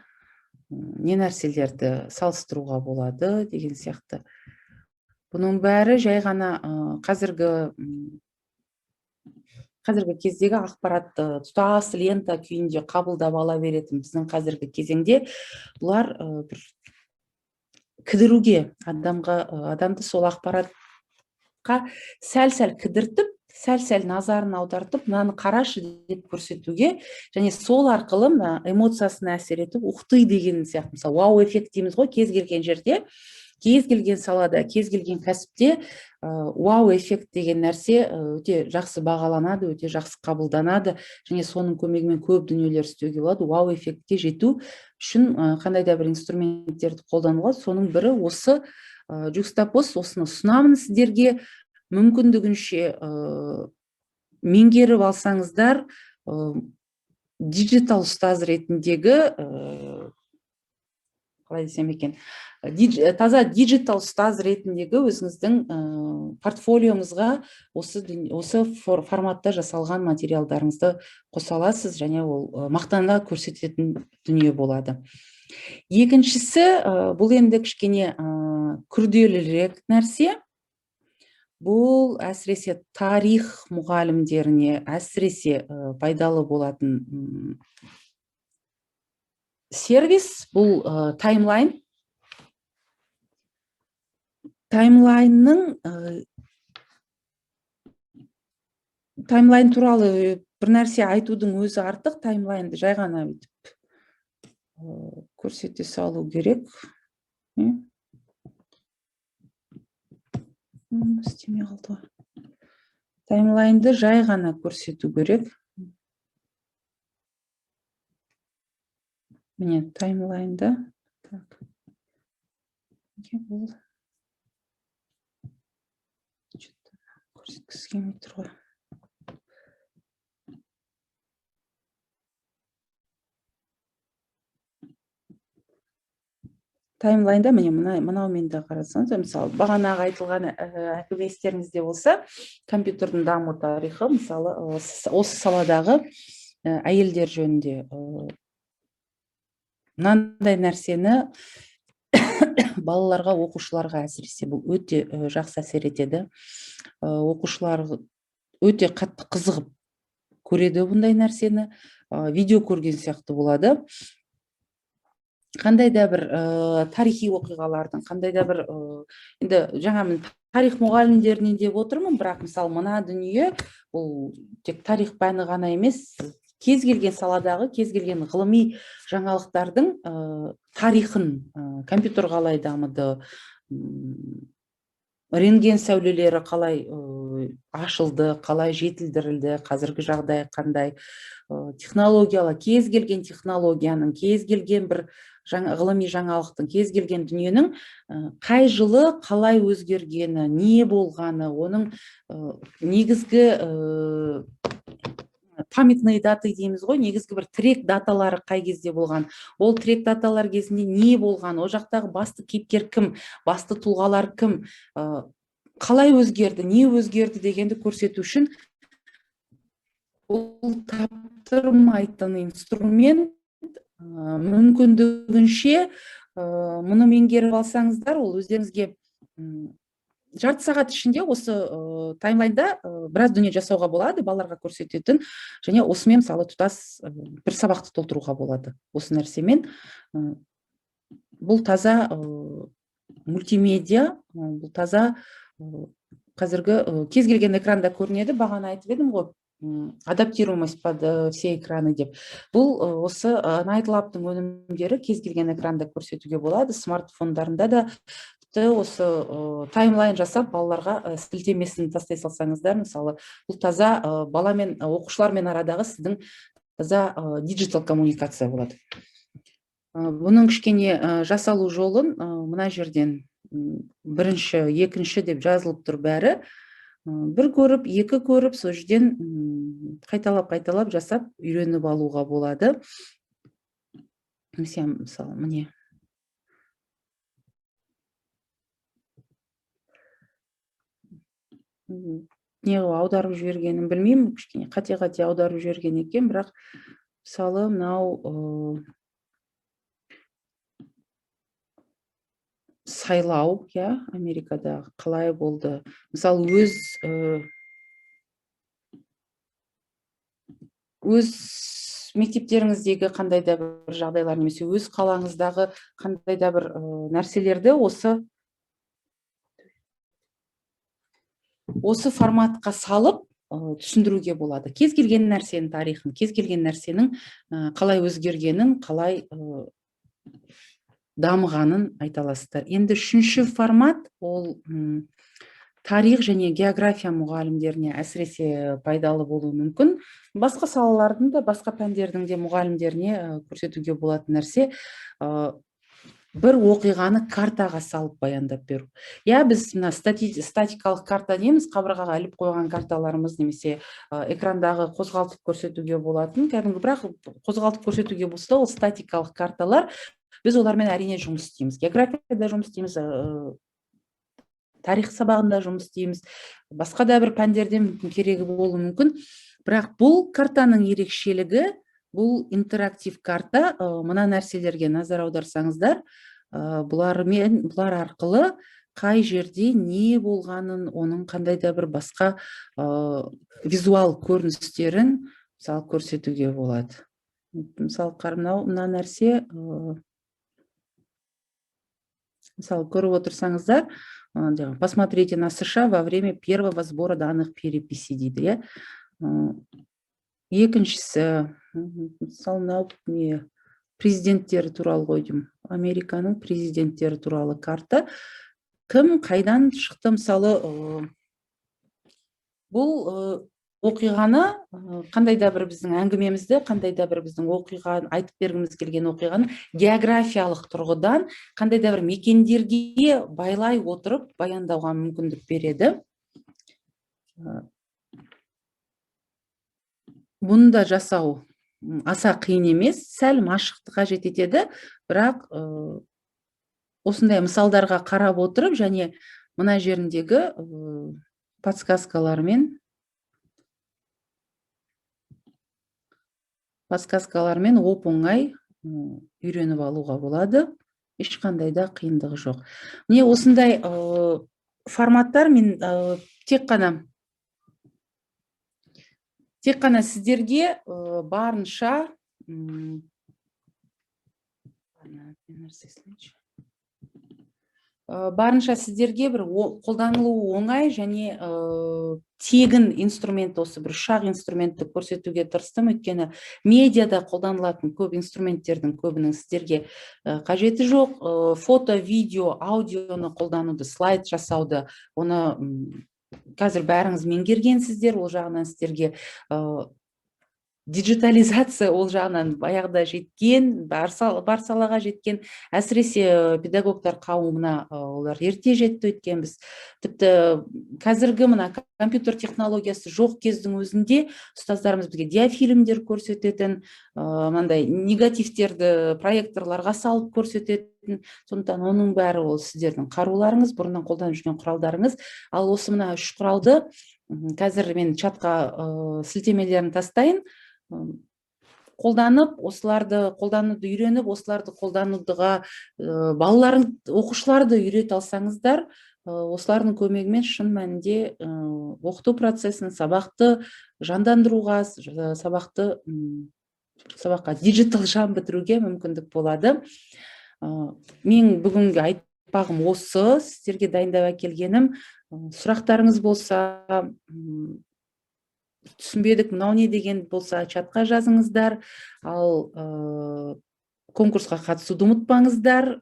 не нәрселерді салыстыруға болады деген сияқты. Бұның бәрі жай ғана қазіргі кездегі ақпаратты тұтас лента күйінде қабылдап ала беретін біздің қазіргі кезеңде бұлар бір кідіруге адамға, адамды сол ақпаратқа сәл сәл кідіртіп, сәл сәл назарын аудартып, мынаны қарашы деп көрсетуге және сол арқылы мына эмоциясына әсер етіп, ух ты деген сияқты, мысалы, вау эффект дейміз ғой. Кез келген жерде, кез келген салада, кез келген кәсіпте вау эффект деген нәрсе өте жақсы бағаланады, өте жақсы қабылданады және соның көмегімен көп дүниелер істеуге болады. Вау эффектке жету үшін қандай да бір инструменттерді қолдануға, соның бірі осы juxtapose. Осыны ұсынамын сіздерге. Мүмкіндігінше меңгеріп алсаңыздар, диджитал ұстаз ретіндегі, қалай десем екен, таза диджитал ұстаз ретіндегі өзіңіздің портфолиоңызға осы форматта жасалған материалдарыңызды қоса аласыз және ол мақтана көрсететін дүние болады. Екіншісі, бұл енді кішкене күрделірек нәрсе. Бұл әсіресе тарих мұғалімдеріне әсіресе пайдалы болатын сервис. Бұл таймлайн. Таймлайнның таймлайн туралы бір нәрсе айтудың өзі артық. Таймлайнды жай ғана бүйтіп көрсете салу керек. Не? Істемей қалды ғой. Таймлайнды жай ғана көрсету керек. Міне, таймлайнды. Так. Неге бұл что-то көрсеткісі келмей тұр ғой. Таймлайнда, міне, мына мынаумен де қарасаңыз, мысалы, бағанағы айтылған әңгіме естеріңізде болса, компьютердің даму тарихы, мысалы, осы саладағы әйелдер жөнінде мынандай нәрсені балаларға, оқушыларға әсіресе бұл өте жақсы әсер етеді. Оқушылар өте қатты қызығып көреді бұндай нәрсені, видео көрген сияқты болады. Қандай да бір тарихи оқиғалардың, қандай да бір, енді жаңа мен тарих мұғалімдерінен деп отырмын, бірақ, мысалы, мына дүние бұл тек тарих пәні ғана емес, кез келген саладағы кез келген ғылыми жаңалықтардың тарихын, компьютер қалай дамыды, рентген сәулелері қалай ашылды, қалай жетілдірілді, қазіргі жағдай қандай, технологиялар, кез келген технологияның, кез келген бір жаңа ғылыми жаңалықтың, кез келген дүниенің қай жылы қалай өзгергені, не болғаны, оның негізгі памятные даты дейміз ғой, негізгі бір тірек даталары қай кезде болған, ол тірек даталар кезінде не болған, ол жақтағы басты кейіпкер кім, басты тұлғалар кім, қалай өзгерді, не өзгерді дегенді көрсету үшін бұл таптырмайтын инструмент. Мүмкіндігінше мұны меңгеріп алсаңыздар, ол өздеріңізге жарты сағат ішінде осы таймлайнда біраз дүние жасауға болады балаларға көрсететін және осымен, мысалы, тұтас бір сабақты толтыруға болады осы нәрсемен. Бұл таза мультимедиа, бұл таза қазіргі кез келген экранда көрінеді. Бағана айтып едім ғой, адаптируемость под все экраны деп. Бұл осы Night Lab-тың өнімдері кез келген экранда көрсетуге болады, смартфондарында да. Тіпті осы таймлайн жасап, балаларға сілтемесін тастай салсаңыздар, мысалы, бұл таза баламен, оқушылармен арадағы сіздің таза digital коммуникация болады. Бұның кішкене жасалу жолын мына жерден бірінші, екінші деп жазылып тұр бәрі. Бір көріп, екі көріп, сол жерден қайталап қайталап жасап үйреніп алуға болады. Мысалы, міне, не қылып аударып жібергенін білмеймін, кішкене қате қате аударып жіберген екен, бірақ, мысалы, мынау сайлау, иә, Америкада қалай болды, мысалы, өз мектептеріңіздегі қандай да бір жағдайлар немесе өз қалаңыздағы қандай да бір нәрселерді осы форматқа салып түсіндіруге болады. Кез келген нәрсенің тарихын, кез келген нәрсенің қалай өзгергенін, қалай дамығанын айта аласыздар. Енді үшінші формат, ол тарих және география мұғалімдеріне әсіресе пайдалы болуы мүмкін. Басқа салалардың да, басқа пәндердің де мұғалімдеріне көрсетуге болатын нәрсе: бір оқиғаны картаға салып баяндап беру. Иә, біз мына статикалық карта дейміз, қабырғаға іліп қойған карталарымыз немесе экрандағы қозғалтып көрсетуге болатын кәдімгі, бірақ қозғалтып көрсетуге болса да, ол статикалық карталар. Біз олармен, әрине, жұмыс істейміз, географияда жұмыс істейміз, тарих сабағында жұмыс істейміз, басқа да бір пәндерде мүмкін керегі болуы мүмкін. Бірақ бұл картаның ерекшелігі: бұл интерактив карта. Мына нәрселерге назар аударсаңыздар, бұлар арқылы қай жерде не болғанын, оның қандай да бір басқа визуал көріністерін, мысалы, көрсетуге болады. Мысалы, мынау мына нәрсе, мысалы, көріп отырсаңыздар, жаңағы «Посмотрите на США во время первого сбора данных переписи» дейді, иә. Екіншісі, мысалы, мынау не, президенттері туралы ғой деймін, Американың президенттері туралы карта, кім қайдан шықты. Мысалы, бұл Оқиғаны, қандай да бір біздің әңгімемізді, қандай да бір біздің оқиға, айтып бергіміз келген оқиғаны географиялық тұрғыдан қандай да бір мекендерге байлай отырып баяндауға мүмкіндік береді. Бұны да жасау аса қиын емес, сәл машықты қажет етеді, бірақ осындай мысалдарға қарап отырып және мына жеріндегі подсказкалармен оп оңай үйреніп алуға болады, ешқандай да қиындығы жоқ. Міне, осындай форматтар. Мен тек қана сіздерге барынша ана, бір нәрсе салайыншы. Барынша сіздерге бір қолданылуы оңай және тегін инструмент, осы бір үш-ақ инструментті көрсетуге тырыстым, өйткені медиада қолданылатын көп инструменттердің көбінің сіздерге қажеті жоқ. Фото, видео, аудионы қолдануды, слайд жасауды, оны қазір бәріңіз меңгергенсіздер. Ол жағынан сіздерге диджитализация ол жағынан баяғыда жеткен, бар салаға жеткен, әсіресе педагогтар қауымына олар ерте жетті, өйткені біз тіпті қазіргі мына компьютер технологиясы жоқ кездің өзінде ұстаздарымыз бізге диафильмдер көрсететін, мынандай негативтерді проекторларға салып көрсететін. Сондықтан оның бәрі ол сіздердің қаруларыңыз, бұрыннан қолданып жүрген құралдарыңыз. Ал осы мына үш құралды қазір мен чатқа сілтемелерін тастайын. Қолданып, осыларды қолдануды үйреніп, осыларды қолданудыға балаларың, оқушыларды үйрете алсаңыздар, осылардың көмегімен шын мәнінде оқыту процесін, сабақты жандандыруға, сабаққа диджитал жан бітіруге мүмкіндік болады. Мен бүгінгі айтпағым осы, сіздерге дайындап әкелгенім. Сұрақтарыңыз болса, түсінбедік, мынау не деген болса, чатқа жазыңыздар. Ал конкурсқа қатысуды ұмытпаңыздар,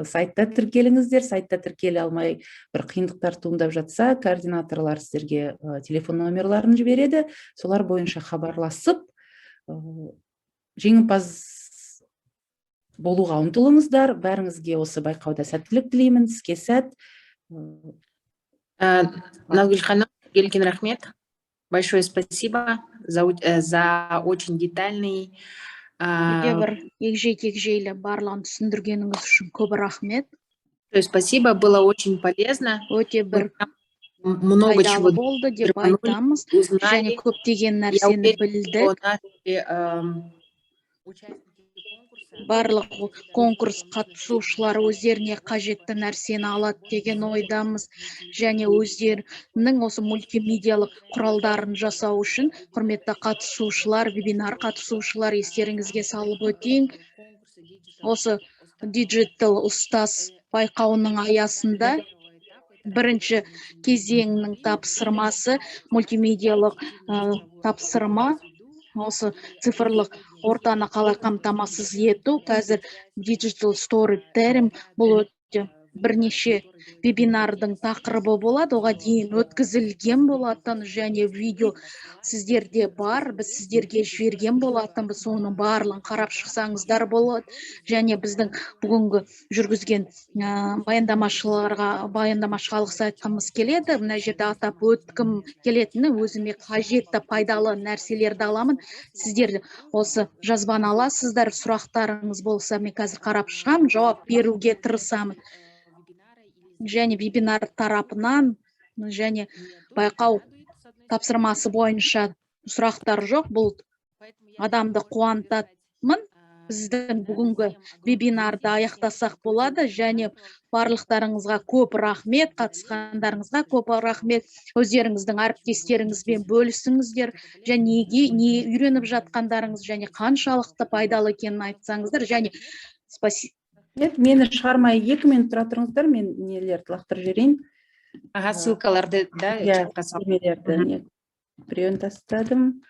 сайтта тіркеліңіздер. Сайтта тіркеле алмай бір қиындықтар туындап жатса, координаторлар сіздерге телефон номерларын жібереді, солар бойынша хабарласып, жеңімпаз болуға ұмтылыңыздар. Бәріңізге осы байқауда сәттілік тілеймін. Іске сәт! Назгүл ханым, үлкен рахмет. Большое спасибо за очень детальный Өте бір егжей тегжейлі барлығын түсіндіргеніңіз үшін көп рахмет. Спасибо, было очень полезно. Өте бір Много пайдалы чего болды деп черпанули, айтамыз узнали. Және көптеген Я нәрсені уверена, білдік. что наши участники конкурса Барлық конкурс қатысушылары өздеріне қажетті нәрсені алады деген ойдамыз және өздерінің осы мультимедиялық құралдарын жасау үшін. Құрметті қатысушылар, вебинар қатысушылар, естеріңізге салып өтейін, осы Digital ұстаз байқауының аясында бірінші кезеңнің тапсырмасы мультимедиялық тапсырма, осы цифрлық ортаны қалай қамтамасыз ету. Қазір Digital Storytelling, бұл өте бірнеше вебинардың тақырыбы болады, оған дейін өткізілген болатын және видео сіздерде бар, біз сіздерге жіберген болатынбыз, соның барлығын қарап шықсаңыздар болады. Және біздің бүгінгі жүргізген баяндамашыларға, баяндамашыға алғыс айтқымыз келеді. Мына жерде атап өткім келетіні, өзіме қажетті пайдалы нәрселерді аламын, сіздер осы жазбаны аласыздар. Сұрақтарыңыз болса, мен қазір қарап шығамын, жауап беруге тырысамын. Және вебинар тарапынан және байқау тапсырмасы бойынша сұрақтар жоқ, бұл адамды қуантатынмын. Біздің бүгінгі вебинарды аяқтасақ болады. Және барлықтарыңызға көп рахмет, қатысқандарыңызға көп рахмет. Өздеріңіздің әріптестеріңізбен бөлісіңіздер және неге не үйреніп жатқандарыңыз және қаншалықты пайдалы екенін айтсаңыздар. Және спасибо. Нет, мені шығармай 2 минут тұра тұрыңыздар, мен нелерді лақтырып жіберейін. Ага, ссылкаларды да Иә, чатқа салып. Немелерді, не, біреуін тастадым,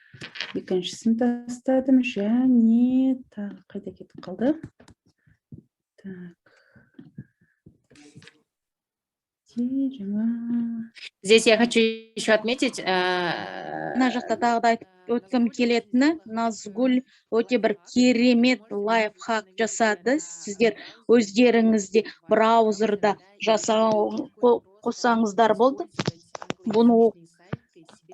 екіншісін тастадым және тағы қайда кетіп қалды? Так. Те, жаңа Здесь я хочу еще отметить, Мына жақта тағы да айтып өткім келетіні, Назгүл өте бір керемет лайфхак жасады. Сіздер өздеріңіз де браузерда жасау қоссаңыздар болды. Бұны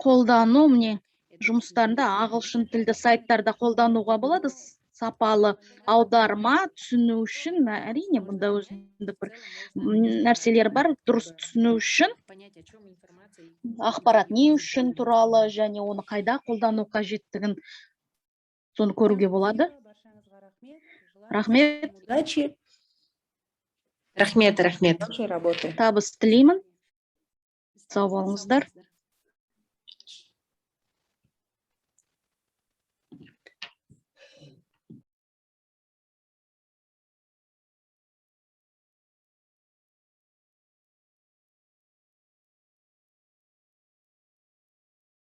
қолдану, міне, жұмыстарында ағылшын тілді сайттарда қолдануға болады. Сапалы аударма түсіну үшін, әрине, бұнда өзіндік бір нәрселер бар, дұрыс түсіну үшін ақпарат не үшін туралы және оны қайда қолдану қажеттігін, соны көруге болады. Рахмет. Удачи. Рахмет, рахмет. Хорошей работы. Табыс тілеймін, сау болыңыздар.